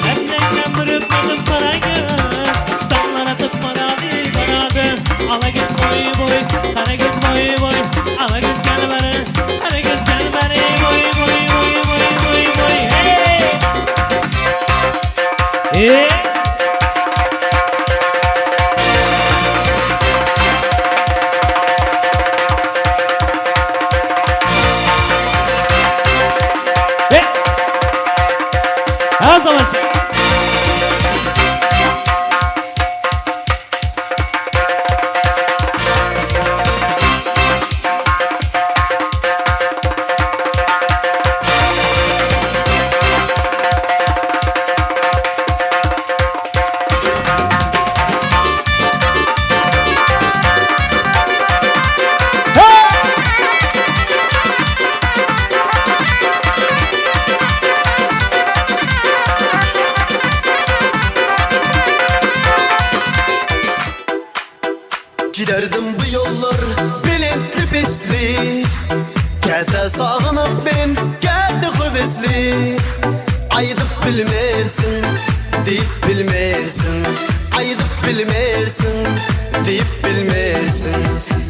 Läp-läňden bürüp gördüm gara göz Daňlar atyp barady barady Ala göz boý boý gara göz boý boý Ala göz gel bäri gara göz gel bäri Boý boý boý boý boý boý Heý! Hey! Hey! Her zaman çek. Giderdim bu yollar belentli pesli Käte sagynyp men käte höwesli Aýdyp bilmersiň, diýip bilmersiň Aýdyp bilmersiň, diýip bilmersiň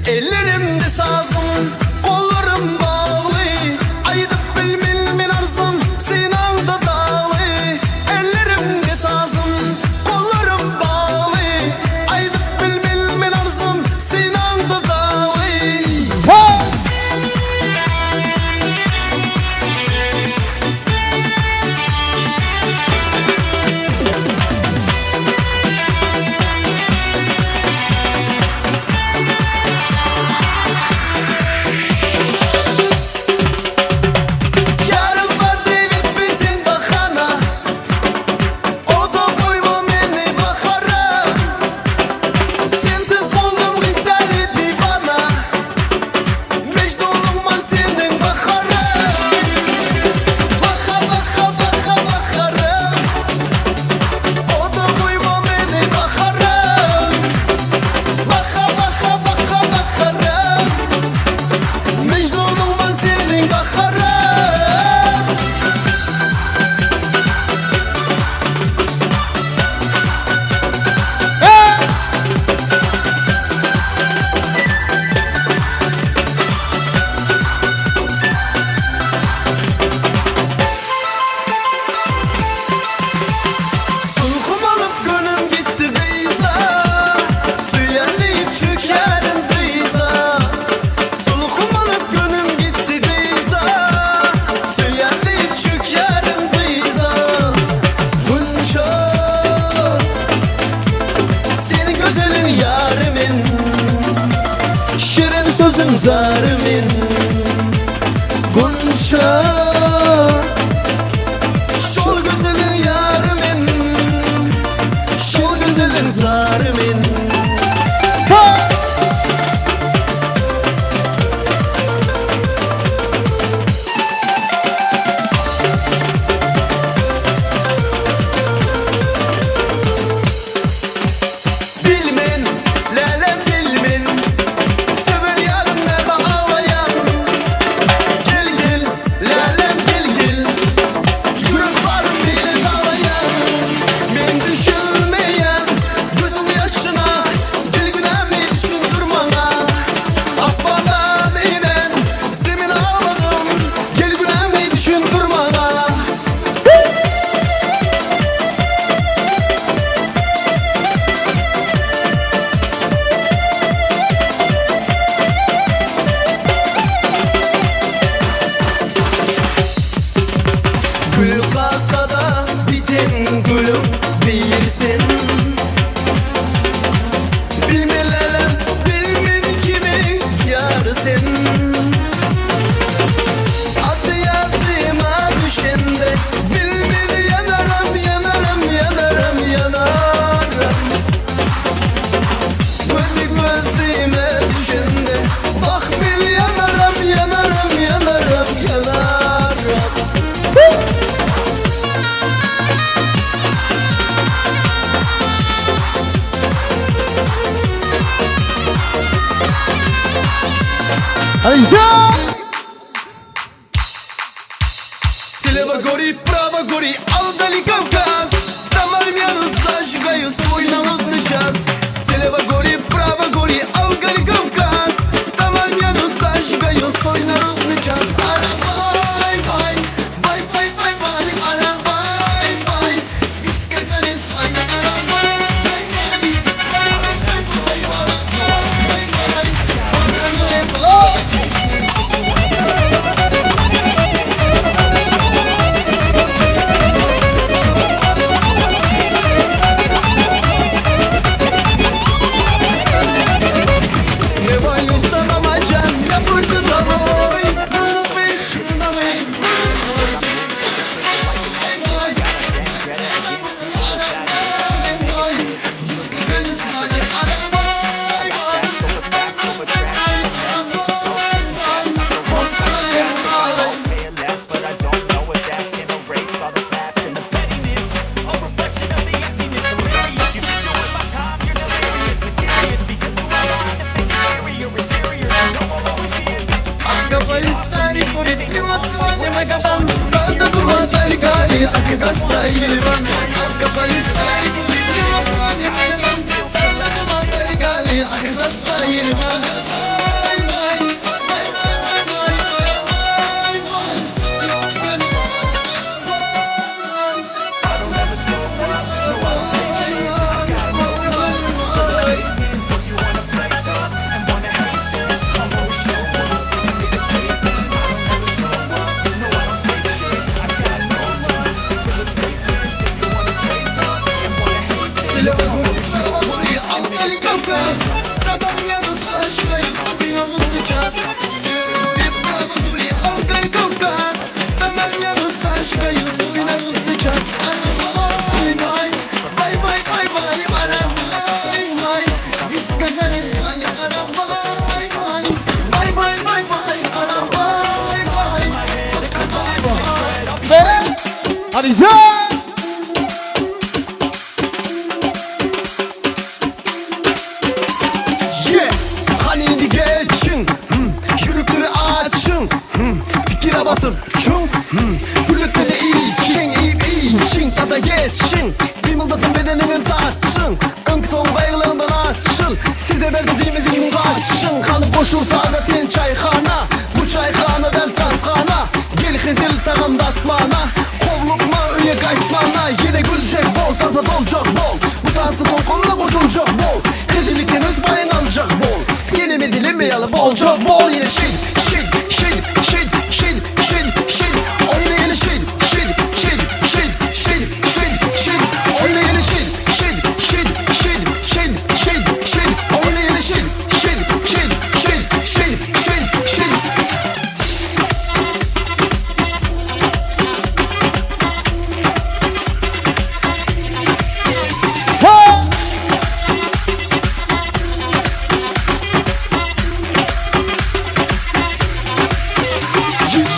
Ellerimde sazym, gollarym bagly Aýdyp bilmel men arzym, synaňda dagly Ellerimde sazym, gollarym bagly Aýdyp bilmel men arzym, synaňda dagly Ýarym bar diýip etmeseň bahana Oda goýma meni bahara Sensiz boldum gyz däli diwana Mejnunymman seniň baharym Baha baha baha baharym Oda goýma meni baharym Baha baha baha baharym Mejnunymman seniň baharym. Sulhum alyp gönüm gitdi gyza Söýen diýip çökerin dyza Sulhum alyp gönüm gitdi gyza Söýen diýip çökerin dyza Gunça Seniň gözeliň ýary men Şirin sözüň zary men Gunça Şol gözeliň ýary men Şol gözeliň zary men. Gülüň biri sen. Bilmelerem bilmen kimin ýary sen. Ady ýadyma düşende bilmen ýanaram ýanaram ýanaram ýanaram. Gözi gözüme düşende Wah bil ýanaram ýanaram ýanaram ýanaram. Слева гори, право гори, а вдали Кавказ. Там армяну зажигаю свой народный час. Слева гори, право гори, а вдали Кавказ. Там армяну зажигаю свой народный час. Ара vay vay, vay vay vay vay, ara vay vay. Iskakane say, ara vay vay, vay vay vay, ara vay vay, vay vay. Ne var amacan yapırdı da oy. But I don't know if that can erase all the past and the pettiness. A reflection of the emptiness. Hilarious, you think you're worth my time, you're delirious, mysterious. Because who am I to think inferior, inferior? You know I'll always be a bit I don't ever slow up, no I don't take shit. I got no love for the fakeness. If you wanna play tough and wanna hate this, I'll always show up and make a statement. I don't ever slow up, no I don't take shit. I got no love for the fakeness. If you wanna play tough and wanna hate this, I'll always show up and make a statement. Hadi sen! Yeah. Hani indi geçin hmm. Yürükleri açın hmm. Fikire batıp çun hmm. Gülükleri için iyip için Tada geçin Kıymıldatın bedeninin saçın Ön son kaygılarından açıl Size verdiğimiz gün kaçın Kanı koşulsa da sen çayhana Bu çayhana del tanshana Gel hızıl tağımdatmana Kovlukma üye kaytmana Yine gülecek bol taza dolacak bol Bu dansı tolkunla koşulacak bol Kızılıkten öz payın alacak bol Senimi dileme bol çok bol Yine şid şid şid şid şid şid şid Oyna yine şid şid şid şid şid şid şid Oyna yine şid şid şid şid şid şid şid Oyna yine şid şid şid şid şid şid şid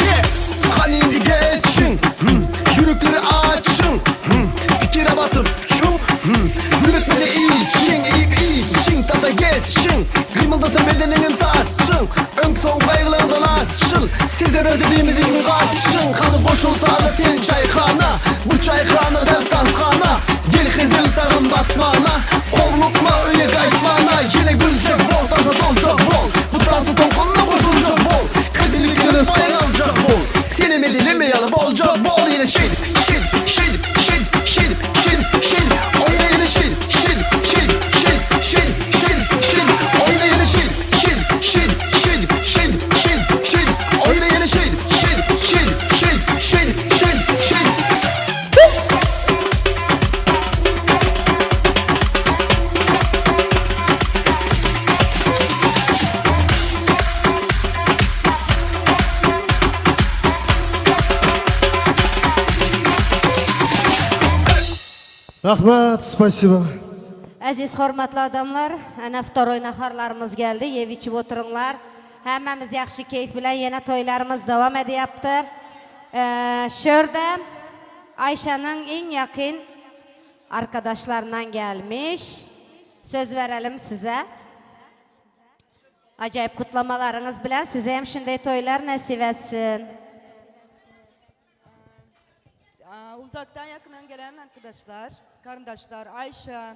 Yeah. Hani indi geçin hmm. Yürükleri açın hmm. Fikire batıp çun hmm. Yürütmeli için iyip için Tata geçin Kıymıldatın bedeninin saçın Ön son kaygılarından açıl Size ödediğimiz gün kaçın Kanı boşulsa da sen çayhana Bu çayhana del tanshana Gel hızıl tağımdatmana Kovlukma üye kaytmana Yine gülecek bol dansa dolacak bol Bu dansı tolkunla koşulacak bol Kızılıkları payın alacak bol Seni mi dilimi yalıp olacak bol Yine şid şid şid şid şid şid şid Oyna yine şid şid şid şid şid şid şid Oyna yine şid şid şid şid şid şid şid Oyna yine şid şid şid şid şid şid şid. Rahmat, spasibo. Əziz hormatly adamlar, ana vtoroy naharlarymyz geldi, ýep içip oturyňlar. Hemmämiz ýagşy keýp bilen ýene toýlarymyz dowam edýapdy. Şörde Aýşanyň iň ýakyn arkadaşlaryndan gelmiş. Söz berelim size. Ajaýyp gutlamalaryňyz bilen size hem şunday toýlar nesip etsin. Uzaktan yakından gelen arkadaşlar, kardeşler, Ayşe,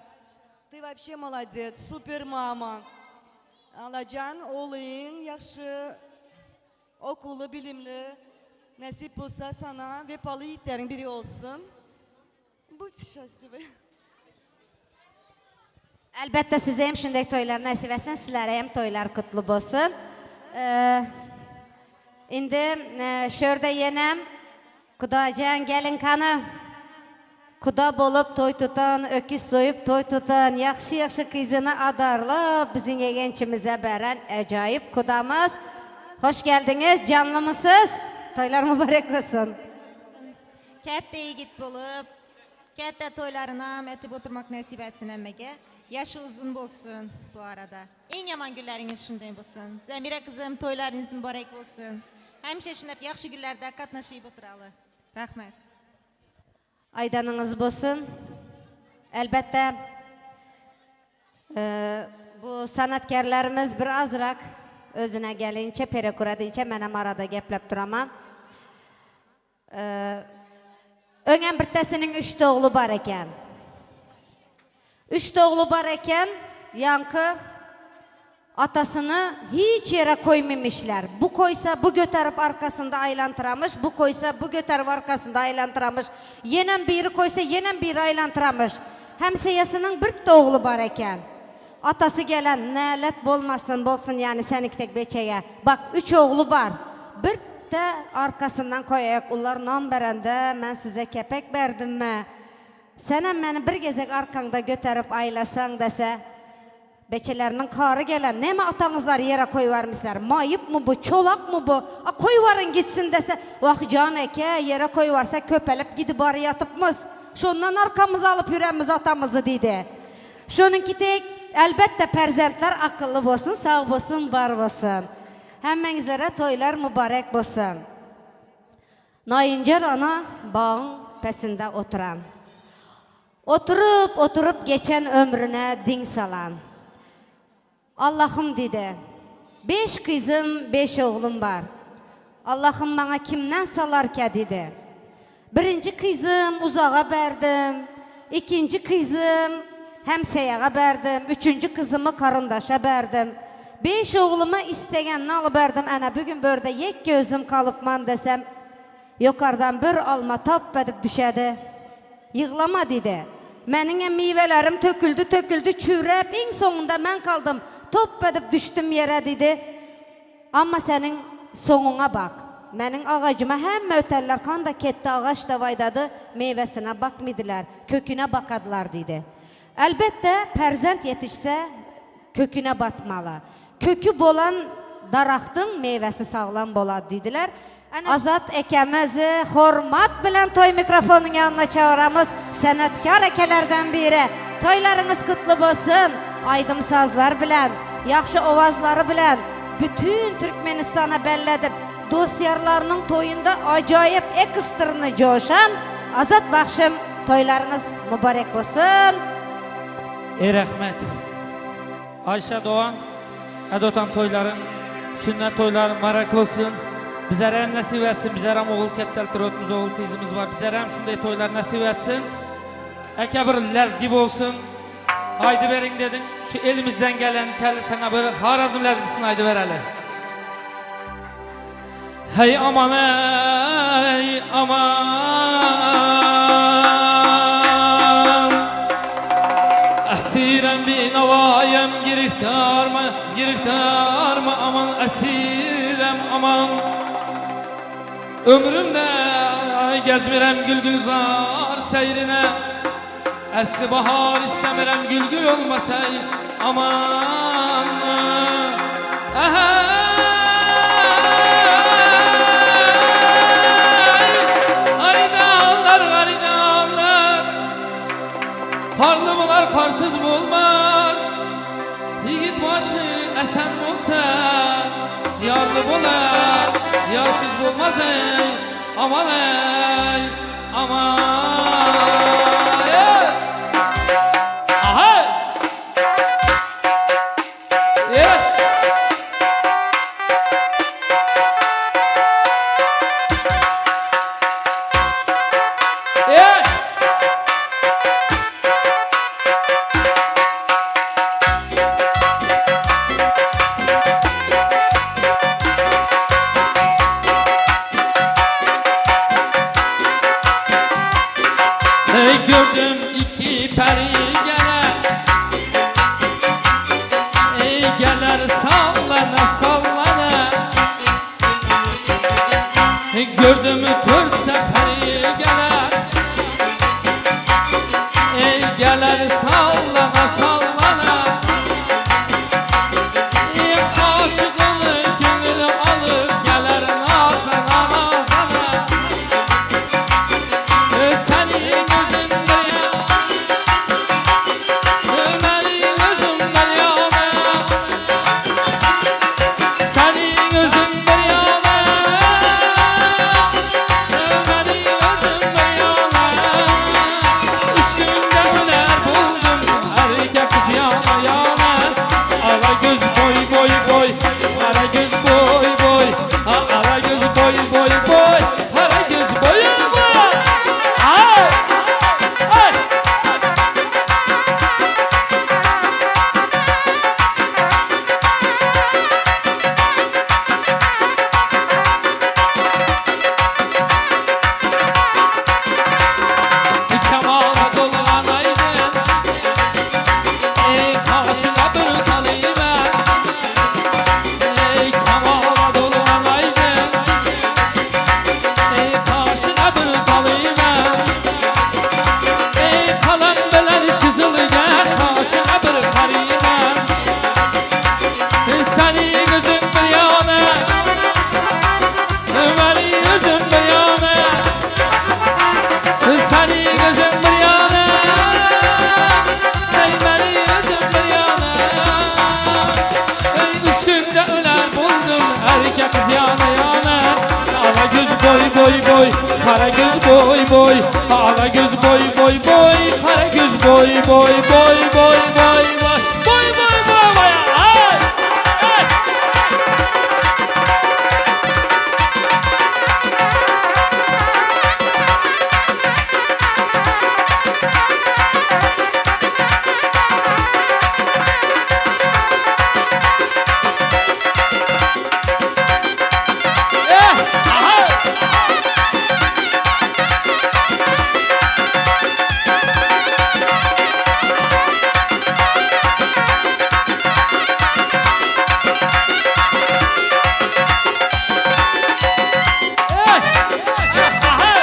ты вообще молодец, супер мама. Alacan oğlun yaxşı, okulu, bilimli, nasip olsa sana vefalı yiğitlerin biri olsun. Будьте счастливы. Əlbəttə sizə hem şunday toýlar nesip etsin, sizlere hem toýlar kutlu bolsun. Ee, indi e, şörde yenem Kudacan gelin kanı. Kuda bolup toý tutan, öküz soýup toý tutan, ýagşy-ýagşy kyzyny adarlap biziň ýegençimize beren ejaýyp kudamyz. Hoş geldiňiz, janlymysyz? Toýlar mübarek bolsun. Kätde ýigit bolup, kätde toýlarynam etip oturmak nesip etsin hemmege. Ýaşy uzun bolsun bu arada. Iň ýaman günleriňiz şunday bolsun. Zemire gyzym toýlaryňyz mübarek bolsun. Hemişe şundap ýagşy günlerde gatnaşyp oturaly. Rahmet. Aýdanyňyz bolsun. Elbetde, bu sanatkärlerimiz bir azrak özüne gelinçe, perekur edinçe menem arada geplep duraman. Öňem birtesiniň üçte ogly bar eken. Üçte ogly bar eken, ýaňky Atasyny hiç ýere koýmymişler. Bu koýsa, bu göterip arkasynda aýlantyramyş, bu koýsa, bu göterip arkasynda aýlantyramyş. Ýenem biri koýsa, ýenem biri aýlantyramyş. Hemseýesiniň birtte ogly bar eken. Atasy gelen, nälet bolmasyn, bolsun ýany senikitek beçege. Bak, üç ogly bar. Birtte arkasyndan koýaýak, ular nan berende men size kepek berdimmi? Senem meni bir gezek arkaňda göterip aýlasaň dese, Beçeleriniň kary gelen, Näme ataňyzlary ýere koýubermişler, maýypmy bu, çolakmy bu, a koýuberin gitsin dese, Wah, jan eke, ýere koýubersek köpelip gidibary ýatypmyz, şondan arkamyza alyp ýürenmiz atamyzy diýdi. Şonuňki tek, elbetde, perzentler akylly bolsun, sag bolsun, bar bolsun. Hemmeňizlere toýlar mübarek bolsun. Naýynjar ana bagyň pesinde oturan. Oturyp, oturyp geçen ömrüne diň salan. Allahym diýdi, Beş gyzym, beş oglum bar. Allahym maňa kimden salarkä diýdi. Birinji gyzym uzaga berdim, ikinji gyzym hemseýaga berdim, üçünji gyzymy garyndaşa berdim. Beş ogluma istegenini alyberdim, ene bu gün börde ýekke özüm galypman desem, Ýokardan bir alma tap edip düşedi. Ýyglama diýdi. Meniňem miwelerim töküldi, töküldi, çüwräp iň soňunda men kaldym, top edip düşdüm ýere diýdi. Amma seniň soňuňa bak. Meniň agajyma hemme öterler kanda ketdi agaç dawaýdady, miwesine bakmydylar, köküne bakadylar diýdi. Elbetde perzent ýetişse köküne batmaly. Köki bolan daragtyň mewesi saglam bolady diýdiler. Azat ekemizi hormat bilen toý mikrofonyň ýanyna çagyramyz. Senetkar ekelerden biri. Toýlaryňyz gutly bolsun! Aýdym-sazlar bilen, ýagşy owazlary bilen bütin Türkmenistana belledip, dost-ýarlarynyň toýunda ajaýyp ekstrny joşan Azat bagşym toýlaryňyz mübarek bolsun! Eý rehmet. Ayşe Doğan, Edotan toýlaryň, sünnet toýlaryň mübarek bolsun. Bizlere hem nasip etsin, bizlere hem oğul kettel turotmuz, oğul kızımız var. Bizlere hem şunday toýlar nasip etsin. Eke bir lezgi bolsun. Haydi verin dedin. Şu elimizden gelen kelli sana böyle Harazm lezgisini haydi vereli. Hey aman ey aman Esirem binavayem giriftar mı giriftar mı aman esirem aman Ömrümde gezmirem gül gülzar seyrine Esli bahar istemirem gül gül olmasay aman Hey, Ay dağlar, ay dağlar. Karlı bolar karsız bolmaz. Yigit başı esen bolsa Yarlı bolar yarsız bolmaz ey. Aman ey aman ey. Aha! Yeah. Yeah. Ey gördüm iki peri geler. Ey geler sallana sallana. Ey gördüm dörtte peri geler. Ey geler sallana sallana. Ey aşıkını gönül alıp geler nazana nazana. Senin özünden ya, benim özümden yana. Senin özünden yana, benim özümden yana. Üç günde hüner buldum, erkek kız yana yana. Ala göz boy boy boy, kara göz boy boy. Ala göz boy boy boy, kara göz boy boy. Ay! Ay! Kemala dolgan aydın, ey karşına bir kalime. Ey kemala dolgan aydın, ey karşına bir kalime. Ey kalan bilen çizilgen karşına bir karime. Senin özün bir yana, benim özüm bir yana. Senin özün bir yana, ey benim özüm bir yana. Ey üç günde öler buldum, erkek kız yana yana. Ala göz boy boy boy, kara göz boy boy. Ala göz boy boy boy, kara göz boy boy boy boy boy boy. Boy boy boy boy. Ay! Ay! Eh! Aha! Eh! Aha!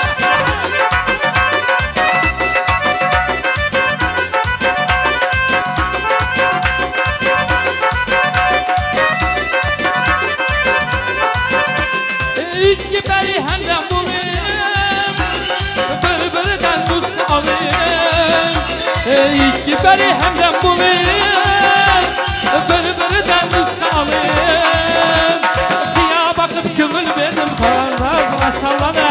İki beri hemdem bulayım, bir-birinden nusxa alayım. İki beri hemdem bulayım, bir-birinden nusxa alayım. Kıya bakıp köngül verdim, karanlığa sallana.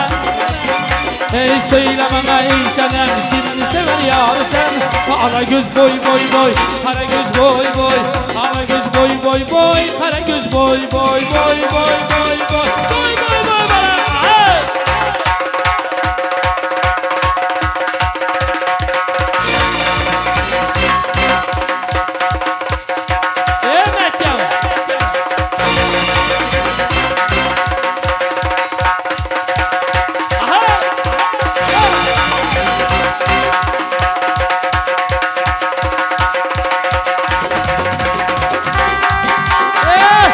Ey söyle bana ey senem, kimni sever yar sen? Ala göz boy boy boy, kara göz boy boy. Ala göz boy boy boy, kara göz boy boy boy boy boy boy. Boy boy boy boy. Ay! Evet ya. Aha! Eh!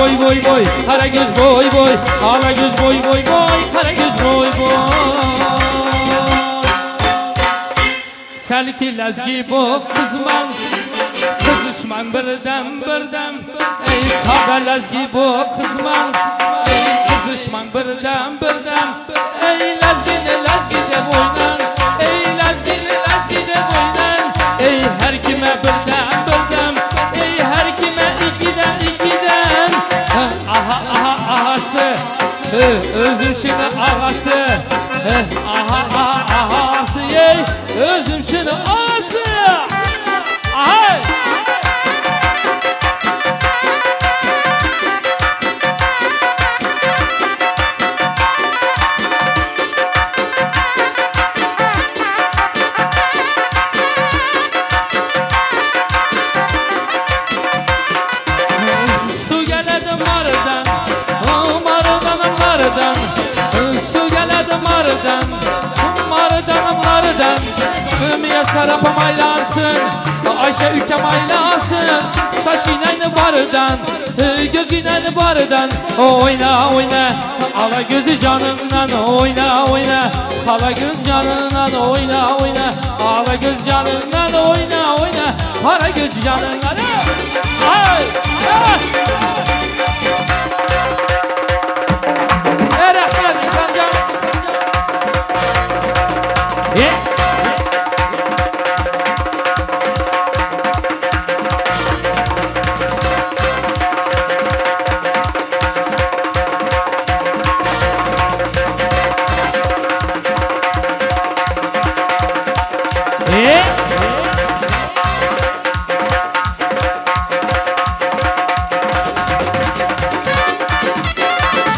boy boy boy, kara göz boy boy, ala göz boy boy boy, kara göz boy boy. Selki lezgi bu kızman, kızışman birden birden. Ey sada lezgi bu kızman, ey kızışman birden birden. Ey lezgini lezgi de oynan, ey lezgini lezgi de oynan. Ey her kime birden birden, ey her kime ikiden ikiden. Aha aha ahası, özüm şimdi ağası. Aha aha ahası, ey özüm şimdi ağası. Aha. Su geledi mardan, mardan mardan. Su geledi mardan, mardan mardan. Miye sarapam aylansın, Ayşe ülkem aylansın. Saç giyinen bardan, göz giyinen bardan. Oyna oyna, ala gözü canından. Oyna oyna, ala göz canından. Oyna oyna, ala göz canından. Oyna oyna, para göz canından. Ay, ay. Ey rahmet İlhancan.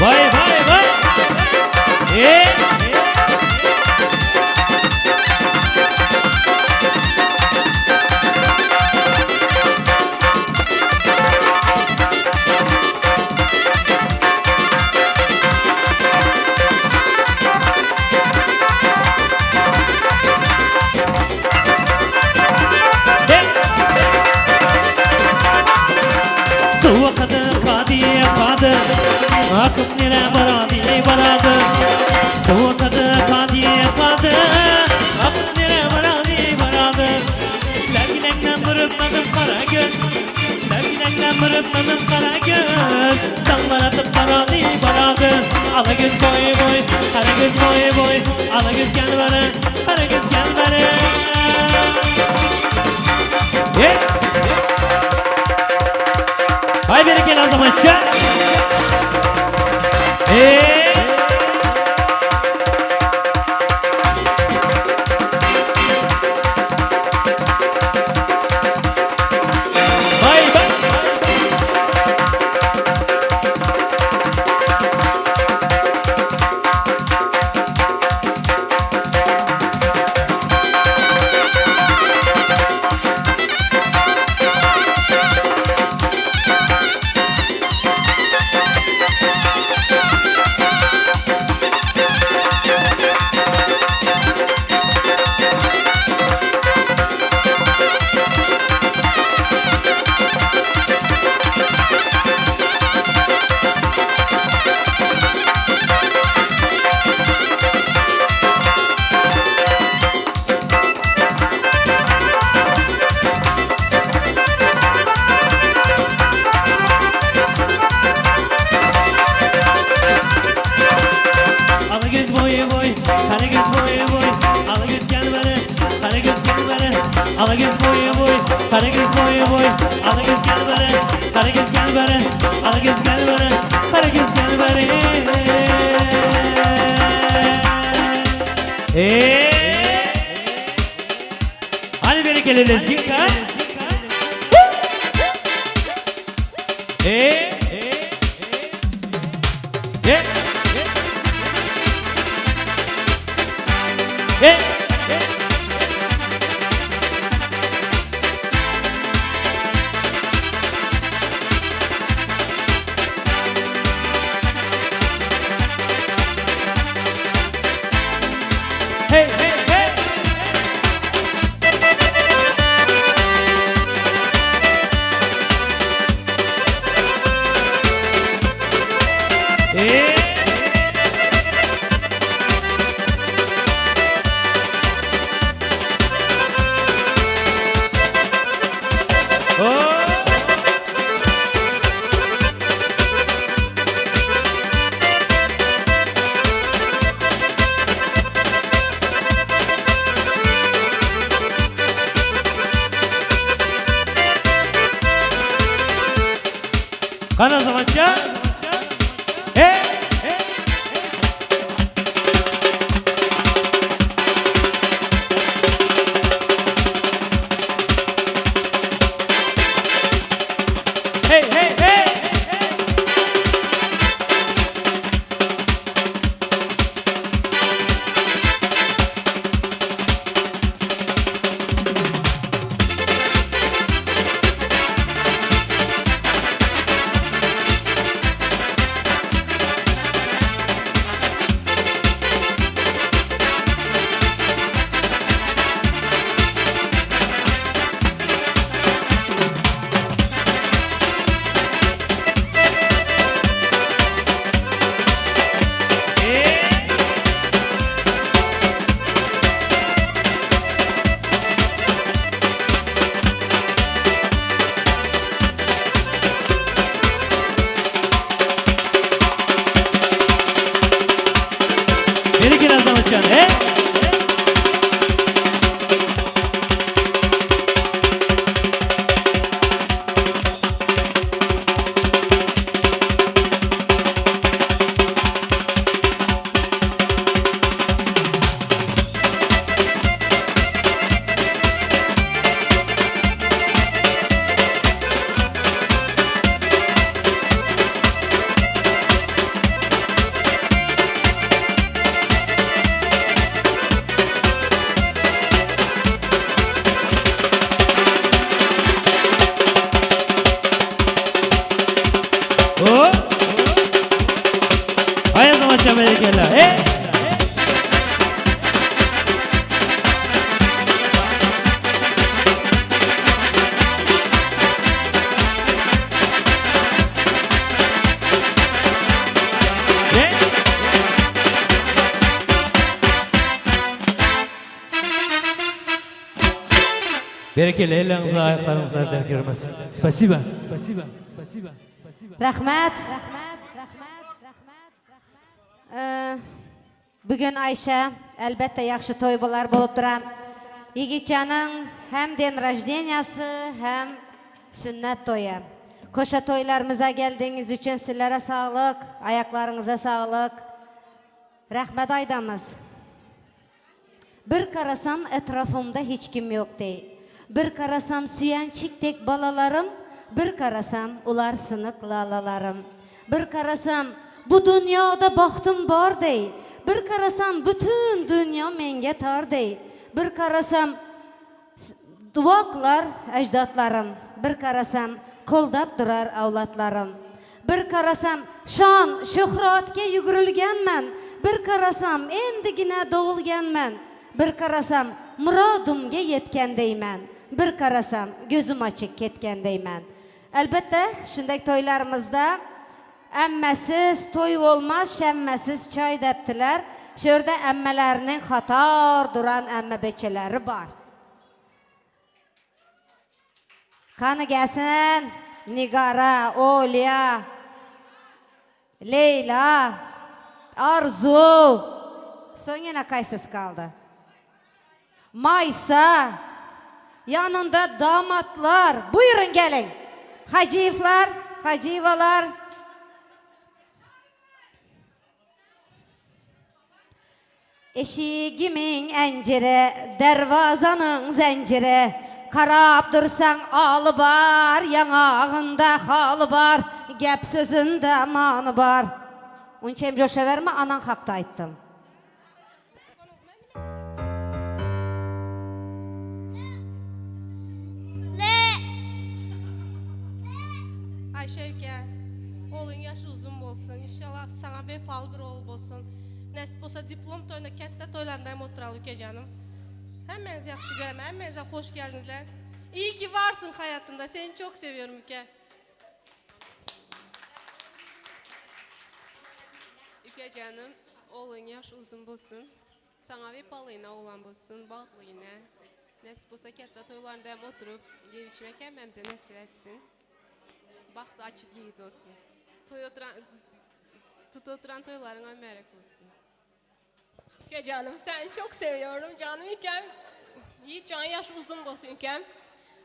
Vay vay vay. Kadı kadı Akıp nere baradı baradı. Su kadı kadı kadı Akıp nere baradı baradı. Lerginekten vurup kara göz, Lerginekten vurup kara göz. Dallar atıp baradı baradı. Ala göz boy boy, kara göz boy boy. Ala göz gel bana, kara göz gel bana. Yeah. Hay berekeli azamatça. Vay vay. Ala göz boy boy, kara göz boy boy. Ala göz gel bana, kara göz gel bana. Ala göz boy boy, kara göz boy boy. Ala göz gel bana, kara göz gel bana. Ala göz gel bana, kara göz gel bana. Hadi berekeli lezginka. Hey hey hey. Qani Azamatjon? Hey! Hey, hey, hey! Berekella Azamatjon, hey! O! Ay Azamatjon berekella, hey! Hey! Berekella, elleriňize, aýaklaryňyzda dert görmesin. Спасибо. Спасибо. Спасибо. Спасибо. Rahmat. Ee, Bugun Ayşe elbette yaxşı toy bolar bolup duran. Yigitcan'ın hem день рождениясы, hem sünnet toyu. Koşa toylarımıza geldiğiniz için sizlere sağlık, ayaklarınıza sağlık. Rahmet aydamız. Bir qarasam etrafımda hiç kim yok dey. Bir qarasam süyençikdek balalarım, bir qarasam ular sınık lalalarım. Bir qarasam bu dünyada baxtım bar dey. Bir qarasam bütün dünya menga tor dey. Bir qarasam dua qılar ecdatlarım. Bir qarasam qo'ldab durar avlatlarım. Bir qarasam şan, şöhratga yugurulganman. Bir qarasam endigina doğulganman. Bir qarasam murodimga yetkandayman. Bir qarasam gözüm açık ketkandayman. Elbette shunday to'ylarimizda ammasiz to'y bo'lmas, shammasiz choy debdilar. Shu yerda ammalarning qator duran amma bechalari bor. Qani gelsin Nigara, Olya, Leyla, Arzu. Son yine kaysız kaldı. Maysa, yanında damatlar. Buyurun gelin. Hacıyevlar, Hacıyevalar. Eşigimin enciri, dervazanın zinciri. Qarab dursan alı bar, yanağında halı bar, gep sözünde manı bar. Uncha hem coşa verme, anan hakta aytdım. Ayşe ülke, oğlun yaşı uzun bolsun. İnşallah sana vefalı bir oğul bolsun. Nəsib olsa diplom toyunda, kənddə toylarında hem oturalım ülke canım. Hemmenizi yaxşı görəm, hemmenize hoş geldinizler. İyi ki varsın hayatımda. Seni çok seviyorum ülke. Üke canım, oğlun yaş uzun bolsun. Saňa wepaly ene oglan bolsun, bagtly ene. Nesip bolsa ketde toýlarynda hem oturyp, ýep içmek hemmämize nesip etsin. Bagty açyk ýigit bolsun. Toý oturan tutup oturan toýlaryňa mübärek bolsun. Üke canım seni çok seviyorum canım ükem. Yiğit can yaş uzun bolsun ükem.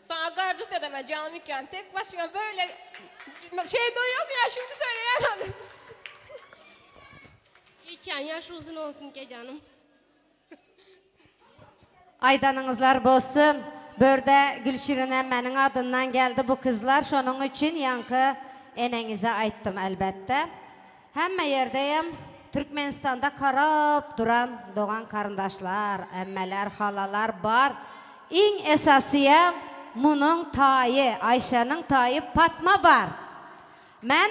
Sana gardut edeme canım ükem. Tek başına böyle şey duruyorsun ya şimdi söyleyemedim. Yiğitcan yaş uzun olsun ki canım. Aýdanyňyzlar bolsun. Börde Gülşirin emmeniň adyndan geldi bu kyzlar şonuň üçin ýaňky eneňize aýtdym elbetde. Hemme ýerdeyem Türkmenistanda karap duran dogan karyndaşlar, emmeler, halalar bar. Iň esasyýam munuň taýy, Aýşanyň taýy Patma bar. Men,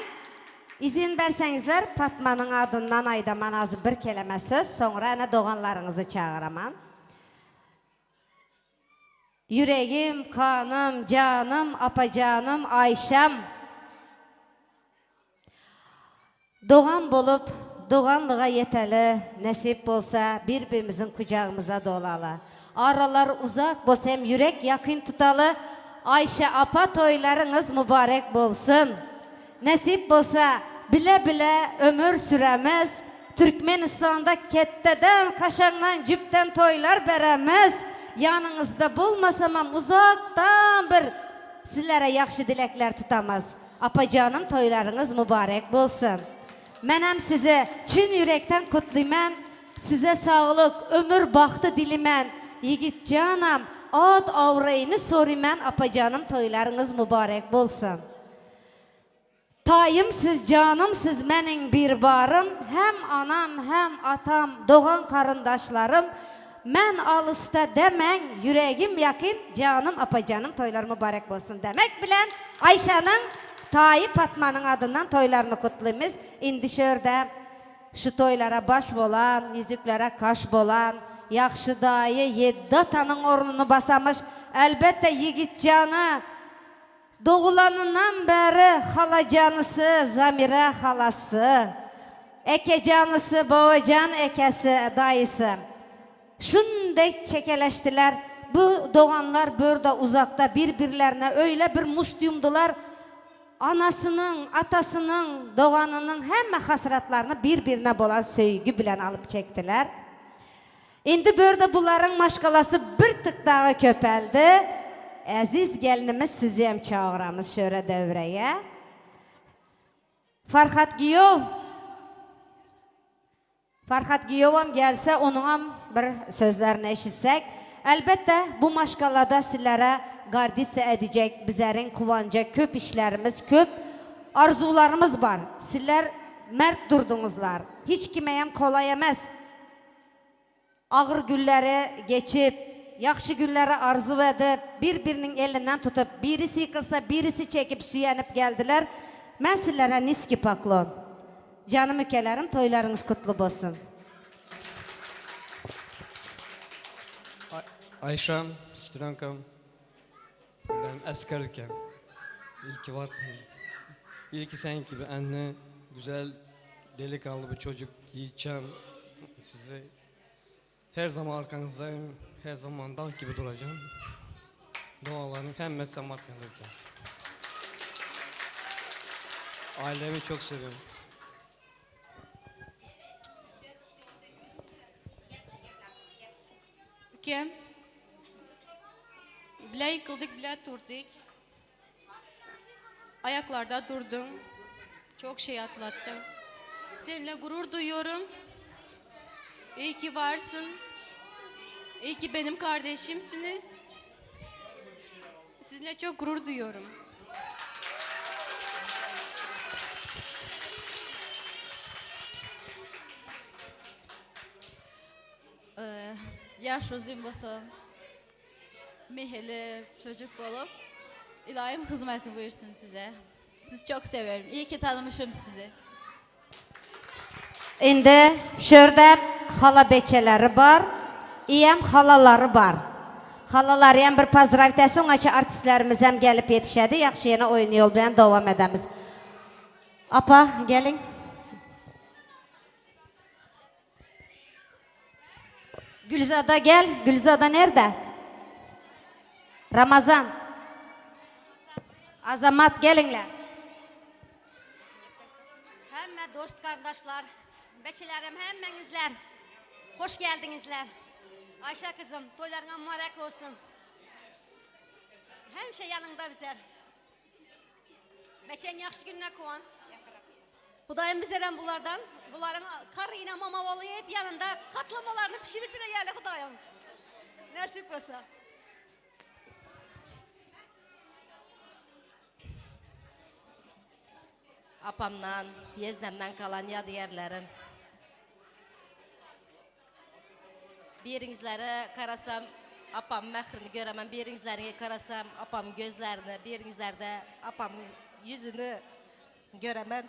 izin berseňizler, Patmanyň adyndan aýdaman az bir keleme söz, soňra ene doganlaryňyzy çagyraman. Ýüregim, kanym, janym, apajanym, Aýşam. Dogan bolup, doganlyga ýeteli, nesip bolsa, bir-birimiziň kujagymyza dolaly. Aralar uzak bolsa hem ýürek ýakyn tutaly, Aýşe apa toýlaryňyz mübarek bolsun! Nesip bolsa, bile-bile ömür süremiz, Türkmenistanda ketdeden, kaşaňdan, jüpden toýlar beremiz, ýanyňyzda bolmasamam uzakdan bir sizlere ýagşy dilekler tutamyz. Apajanym toýlaryňyz mübarek bolsun! Menem sizi çyn ýürekden kutlyman, size saglyk, ömür bagty dilimen, ýigitjanam at awraýyny soryman apajanym toýlaryňyz mübarek bolsun! Taýym siz janym siz meniň bir barym hem anam hem atam dogan garyndaşlarym men alysda demäň ýüregim ýakyn janym apajanym toýlar mübarek bolsun demek bilen Aýşanyň taýy Patmanyň adyndan toýlaryny kutlymyz indi şörde şu toýlara baş bolan ýüzüklere kaş bolan ýagşy daýy ýeddi atanyň ornuny basamyş elbetde ýigitjany Doğulanyndan bäri halajanysy Zamira halasy, ekejanysy Babajan ekesi, daýysy. Şunday çekeleşdiler. Bu doganlar börde uzakda bir-birlerine öýle bir muşt ýumdular, anasynyň, atasynyň, doganynyň hemme hasratlaryny bir-birine bolan söýgi bilen alyp çekdiler. Indi börde bularyň maşgalasy bir tyk dagy köpeldi. Äziz gelnimiz sizem çagyramyz şöre döwrege. Farhat giýew Farhat giýewem gelse onuňam bir sözlerini eşitsek. Elbetde bu maşgalada sizlere garditsa edijek bizeriň kuwanjak köp işlerimiz köp arzuwlarymyz bar. Sizler mert durduňyzlar. Hiç kimeyem kolaý emes. Agyr günleri geçip, ýagşy günleri arzuw edip, bir-biriniň elinden tutup, birisi ýykylsa, birisi çekip, süýenip geldiler. Men sizlere niski poklon. Janym ükelerim, toýlaryňyz kutly bolsun. Aýşam, sestrenkam bilen Esker ülkem. İyi ki varsın. İyi ki sen gibi anne, güzel, delikanlı bir çocuk Yiğitcan sizi her zaman arkanızdayım. Her zaman dağ gibi duracağım. Dualarım hemmesi arkanızda ülkem. Ailemi çok seviyorum. Ükem. Bile yıkıldık, bile durduk. Ayaklarda durdun. Çok şey atlattın. Seninle gurur duyuyorum. İyi ki varsın. İyi ki benim kardeşimsiniz. Sizinle çok gurur duyuyorum. Yaş uzun bolsun. Mehirli çocuk bolup İlahim hizmeti buyursun size. Sizi çok severim. İyi ki tanımışım sizi. Indi şörde hala beçeleri bar, iyem halalary bar. Halalaryyam bir pozdravit etsin, oňaça artistlerimizem gelip ýetişedi. Ýagşy ýene oýun ýol bilen dowam edemiz. Apa, geliň. Gülzada gel. Gülzada nerde? Ramazan. Azamat geliňler. Hemme dost kardeşler, beçelerim hemmenizler. Hoş geldinizler. Ayşe kızım, toylarına mübarek olsun. Hemşe yanında bizler. Beçen yaxşı gününe kuvan. Hudayım bizlerden bunlardan. Bunların kar yine mama hep yanında katlamalarını pişirip bile yerle Hudayım. Nasip olsa. Apamdan, yeznemden kalan yadigarlarım. Biriňizlere karasam apam mehrini göremem, biriňizlere karasam apam gözlerini, biriňizlerde apam yüzünü göremem.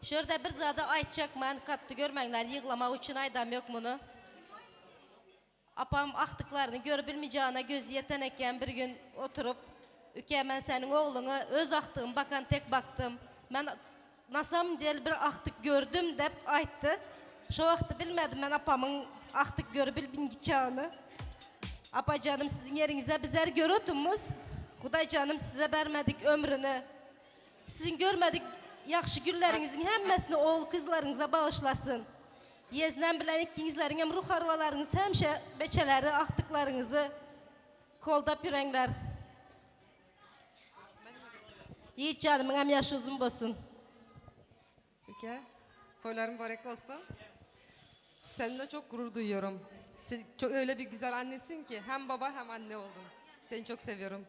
Şurada bir zada aytacak men kattı görmenler yığlama için aydam yok bunu. Apam aktıklarını görebilmeyeceğine gözü yeteneken bir gün oturup Üke ben senin oğlunu öz aktığım bakan tek baktım. Ben nasam diye bir aktık gördüm dep ayttı. Şu vakti bilmedim ben apamın aktık görebilmeyeceğini. Apa canım sizin yerinize bizler görütümüz. Kuday canım size vermedik ömrünü. Sizin görmedik yaxşı günlerinizin hemmesini oğul kızlarınıza bağışlasın. Yeznen bilen ikinizlerin hem ruh arvalarınız hemşe beçeleri aktıklarınızı koldap yürenler. Yiğit canımın hem yaşı uzun bolsun. Ülke, toyların mübarek olsun. Seninle çok gurur duyuyorum. Sen çok öyle bir güzel annesin ki hem baba hem anne oldun. Seni çok seviyorum.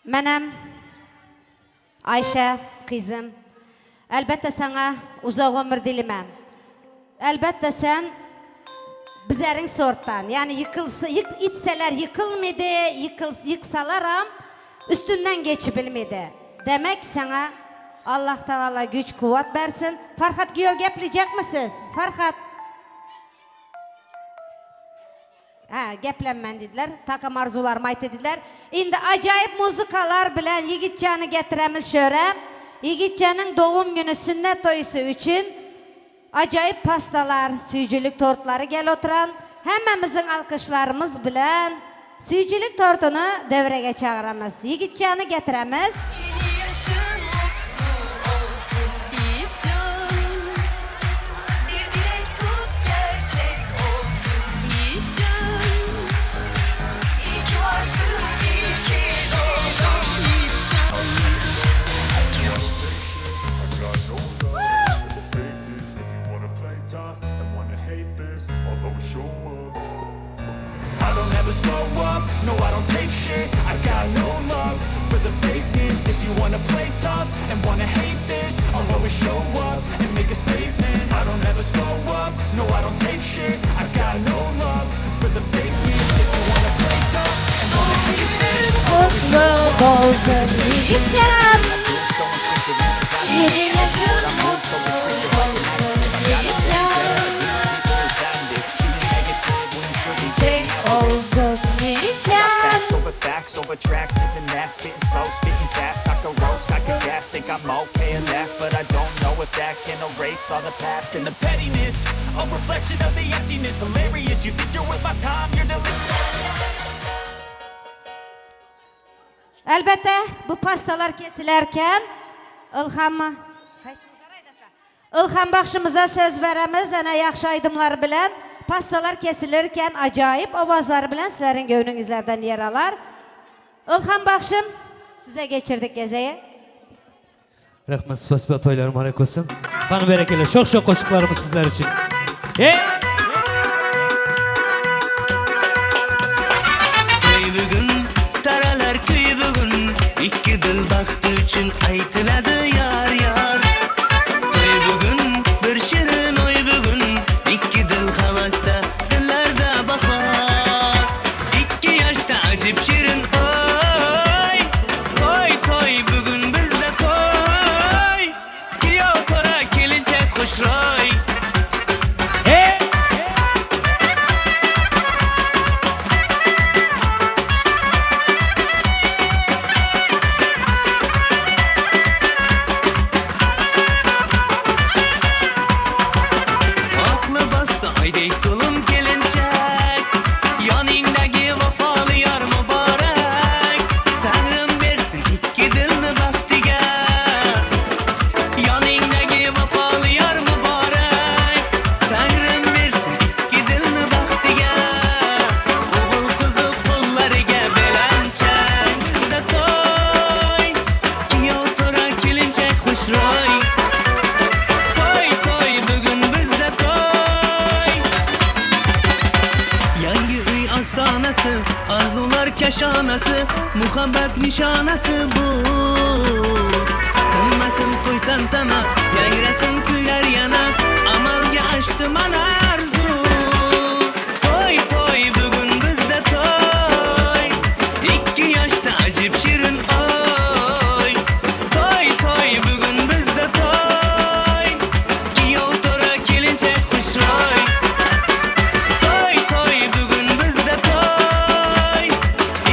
Menem Ayşe kızım. Elbette sana uzak ömür dilimem. Elbette sen bizlerin sorttan. Yani yıkılsa, yık, itseler yıkılmadı, yıkıl, yıksalar am üstünden geçibilmedi. Demek sana Allah Teala güç kuvvet versin. Farhat Giyo gepleyecek misiniz? Farhat. Ha, geplenmen dediler. Takım arzular mayt dediler. Şimdi acayip muzikalar bilen Yigitcan'ı getiremiz şöyle. Yigitcan'ın doğum günü sünnet toyusu için acayip pastalar, suyuculuk tortları gel oturan. Hemmemizin alkışlarımız bilen suyuculuk tortunu devreye çağıramız. Yigitcan'ı getiremiz. Yeni yaşın mutlu olsun Yiğitcan. Bir dilek tut gerçek olsun Yiğitcan. İyi ki varsın, iyi ki doğdun Yiğitcan. I got no love for the fakeness. If you wanna play tough and wanna hate this, I'll always show up. I don't ever slow up, no I don't take shit I got no love for the fakeness If you wanna play tough and wanna hate this I'll always show up and make a statement I don't ever slow up, no I don't take shit I got no love for the fakeness If you wanna play tough and wanna hate this Mutlu olsun Yiğitcan. Yeni yaşın mutlu olsun Yiğitcan. Çek olsun Yiğitcan. Facts over facts over tracks, this and that. Spitting slow, spitting fast. I could roast, I could gas. Think I'm okay at last, but I don't know if that can erase all the past and the pettiness. A reflection of the emptiness. Hilarious. You think you're worth my time, you're delirious. Elbette bu pastalar kesilerken İlhamı İlham Baxşımıza söz veremiz. Ana yaxşı aydımlar bilen pastalar kesilirken acayip ovazları bilen sizlerin gönlünüzlerden yer alar. İlham Baxşım size geçirdik gezeyi. Rahmat, spasiba, toylar mübarek olsun. Kanı berekeli, çok çok koşuklarımız sizler için. Hey! Toy bugun taralar kuy bugun ikki dil baxti uchun aytiladi yar yar Toy bugun bir shirin oy bugun ikki dil havasda dillarda bahor Ikki yoshda ajib shirin oy Toy toy bugun bizda toy Kuyov to'ra kelinchak xushroy nişonasi Muhabbat nishonasi bu Tinmasin to'y tantana Yangrasin kuylar yana Amalga ashdi mana arzu To'y to'y bugun bizda to'y Ikki yoshda ajib shirin oy To'y to'y bugun bizda to'y Kuyov to'ra kelinchak xushroy To'y to'y bugun bizda to'y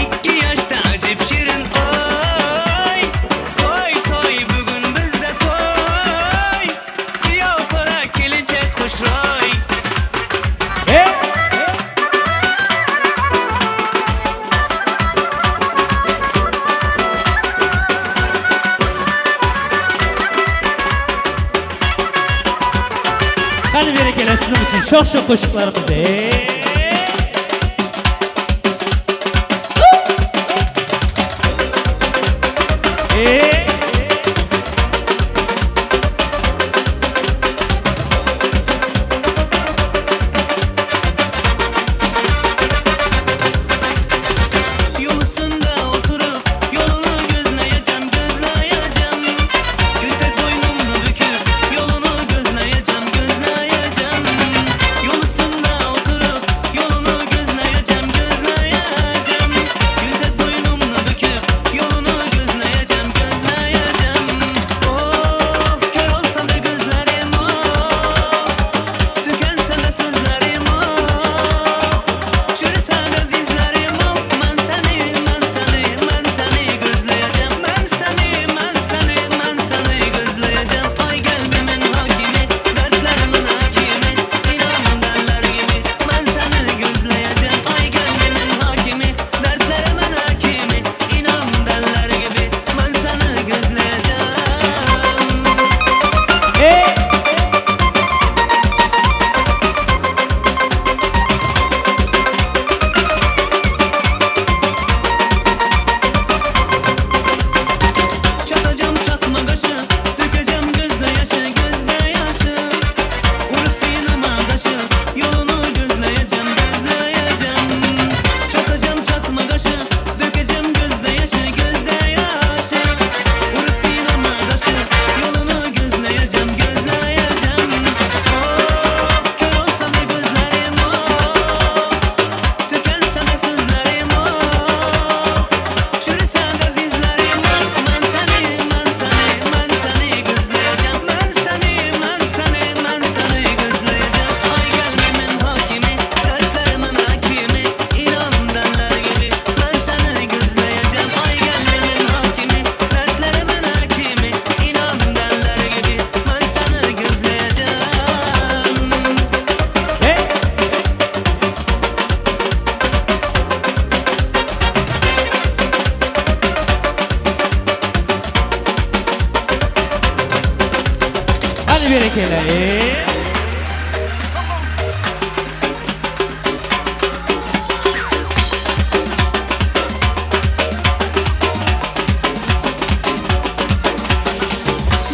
Ikki yoshda ajib shirin oy To'y to'y bugun bizda to'y Kuyov to'ra kelinchak xushroy Qani berekella sizning uchun sho'x-sho'x qo'shiqlarimiz. Ey! Ey! Yol üstünde oturup yolunu gözleyeceğim, gözleyeceğim. Külfet boynumnu büküp yolunu gözleyeceğim, gözleyeceğim. Yol üstünde oturup yolunu gözleyeceğim, gözleyeceğim. Külfet boynumnu büküp yolunu gözleyeceğim, gözleyeceğim. Of kör olsa da gözlerim of, tükense de sözlerim of. Çürüse de dizlerim of Ben seni, ben seni, ben seni gözleyeceğim Ben seni, ben seni, ben seni gözleyeceğim Ay kalbimin hakimi, dertlerimin hakimi İnan derler gibi ben seni gözleyeceğim Ay kalbimin hakimi, dertlerimin hakimi İnan derler gibi ben seni gözleyeceğim Çatacağım çatma kaşı, dökeceğim gözde yaşı, gözde yaşı. Vurup sinema taşı, yolunu gözleyeceğim, gözleyeceğim. Çatacağım çatma kaşı, dökeceğim gözde yaşı, gözde yaşı. Vurup sinema taşı, yolunu gözleyeceğim, gözleyeceğim. Of kör olsa da gözlerim of, tükense de sözlerim of. Çürüse de dizlerim of Ben seni, ben seni, ben seni gözleyeceğim Ben seni, ben seni, ben seni gözleyeceğim Ay kalbimin hakimi, dertlerimin hakimi İnan derler gibi ben seni gözleyeceğim Ay kalbimin hakimi, dertlerimin hakimi İnan derler gibi ben seni gözleyeceğim Qani berekella. Ey!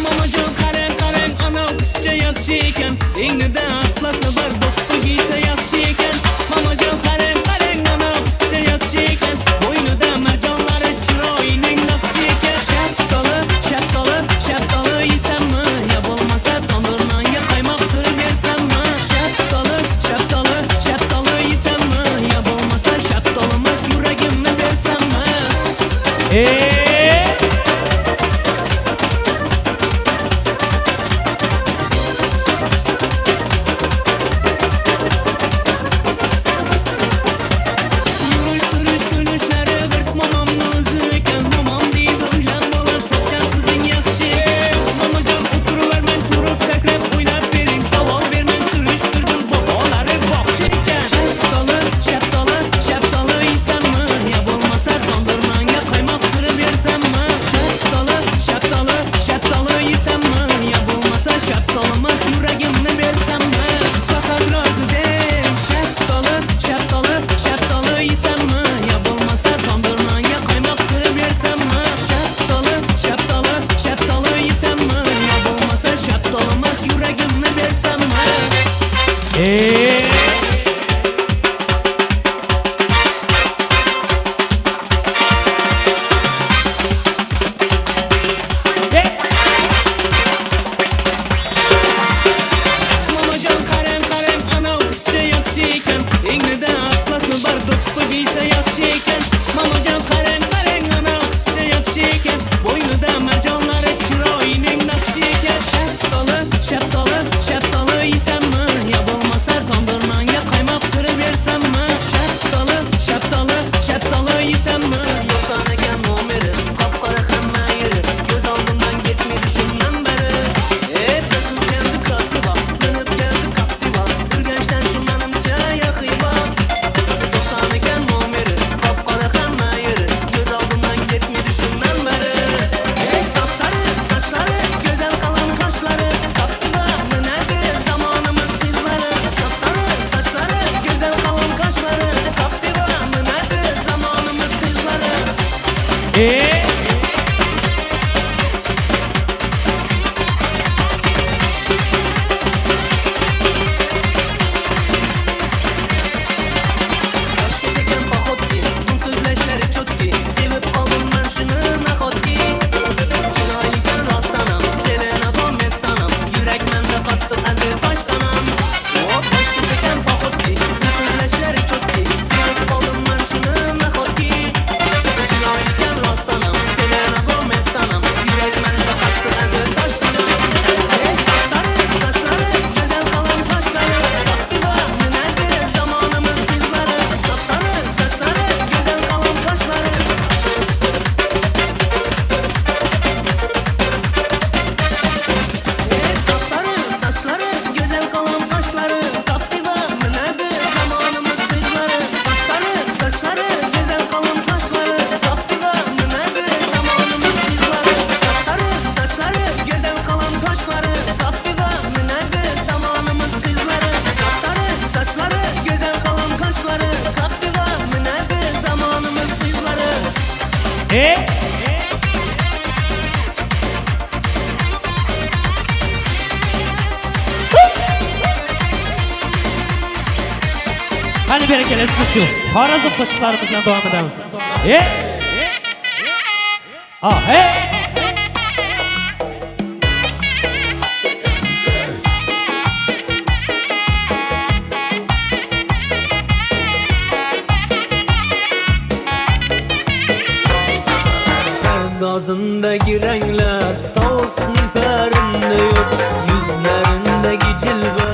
Mamajon qarang qarang ana qizcha yaxshi ekan Egnida atlasi bor do'ppi kiysa yaxshi ekan Mamajon qarang qarang ana qizcha yaxshi ekan Bo'ynida marjonlari chiroyining naqshi ekan Shaftoli shaftoli shaftoli yeysanmi Ya bo'lmasa tandir nonga qaymoq surib yersanmi Shaftoli shaftoli shaftoli yeysanmi Ya bo'lmasa shaftolimiz yuragimni bersanmi Ey! Yurish turish kulishlari bir momomni o'zi ekan Momom deydi uylan bola topgan qizing yaxshi ekan Momojon o'tiravermang turib sakrab o'ynab bering Savol bermang surishtirdim bobolari boqshi ekan Shaftoli shaftoli shaftoli yeysanmi Ya bo'lmasa tandir nonga qaymoq surib yersanmi E! Toshga chekkan poxodki, so'zlashlari cho'tki, Sevib qoldim man shuni nahotki. Chiroylikan rostdanam, Selena Gomezdanam, Yurak menda qattiq endi toshdanam. Toshga chekkan poxodki, so'zlashlari cho'tki, Sevib qoldim man shuni nahotki. Chiroylikan rostdanam, Selena Gomezdanam, Yurak menda qattiq endi toshdanam. Ey sapsariq sochlari, go'zal qalam qoshlari, Captiva minadi zamonamiz qizlari. Sapsariq sochlari, go'zal qalam qoshlari. Ey sapsariq sochlari, go'zal qalam qoshlari, Captiva minadi zamonamiz qizlari. Sapsariq sochlari, go'zal qalam qoshlari, Captiva minadi zamonamiz qizlari. Sapsariq sochlari, go'zal qalam qoshlari, Captiva minadi zamonamiz qizlari. Sapsariq sochlari, go'zal qalam qoshlari, Captiva minadi zamonamiz qizlari. E! Qani berekella shu Xorazm qo'shiqlarimiz bilan davom etamiz. E! Ah, hey! Perdozindagi ranglar tovusning parinda yo'q, yuzlarindagi jilva.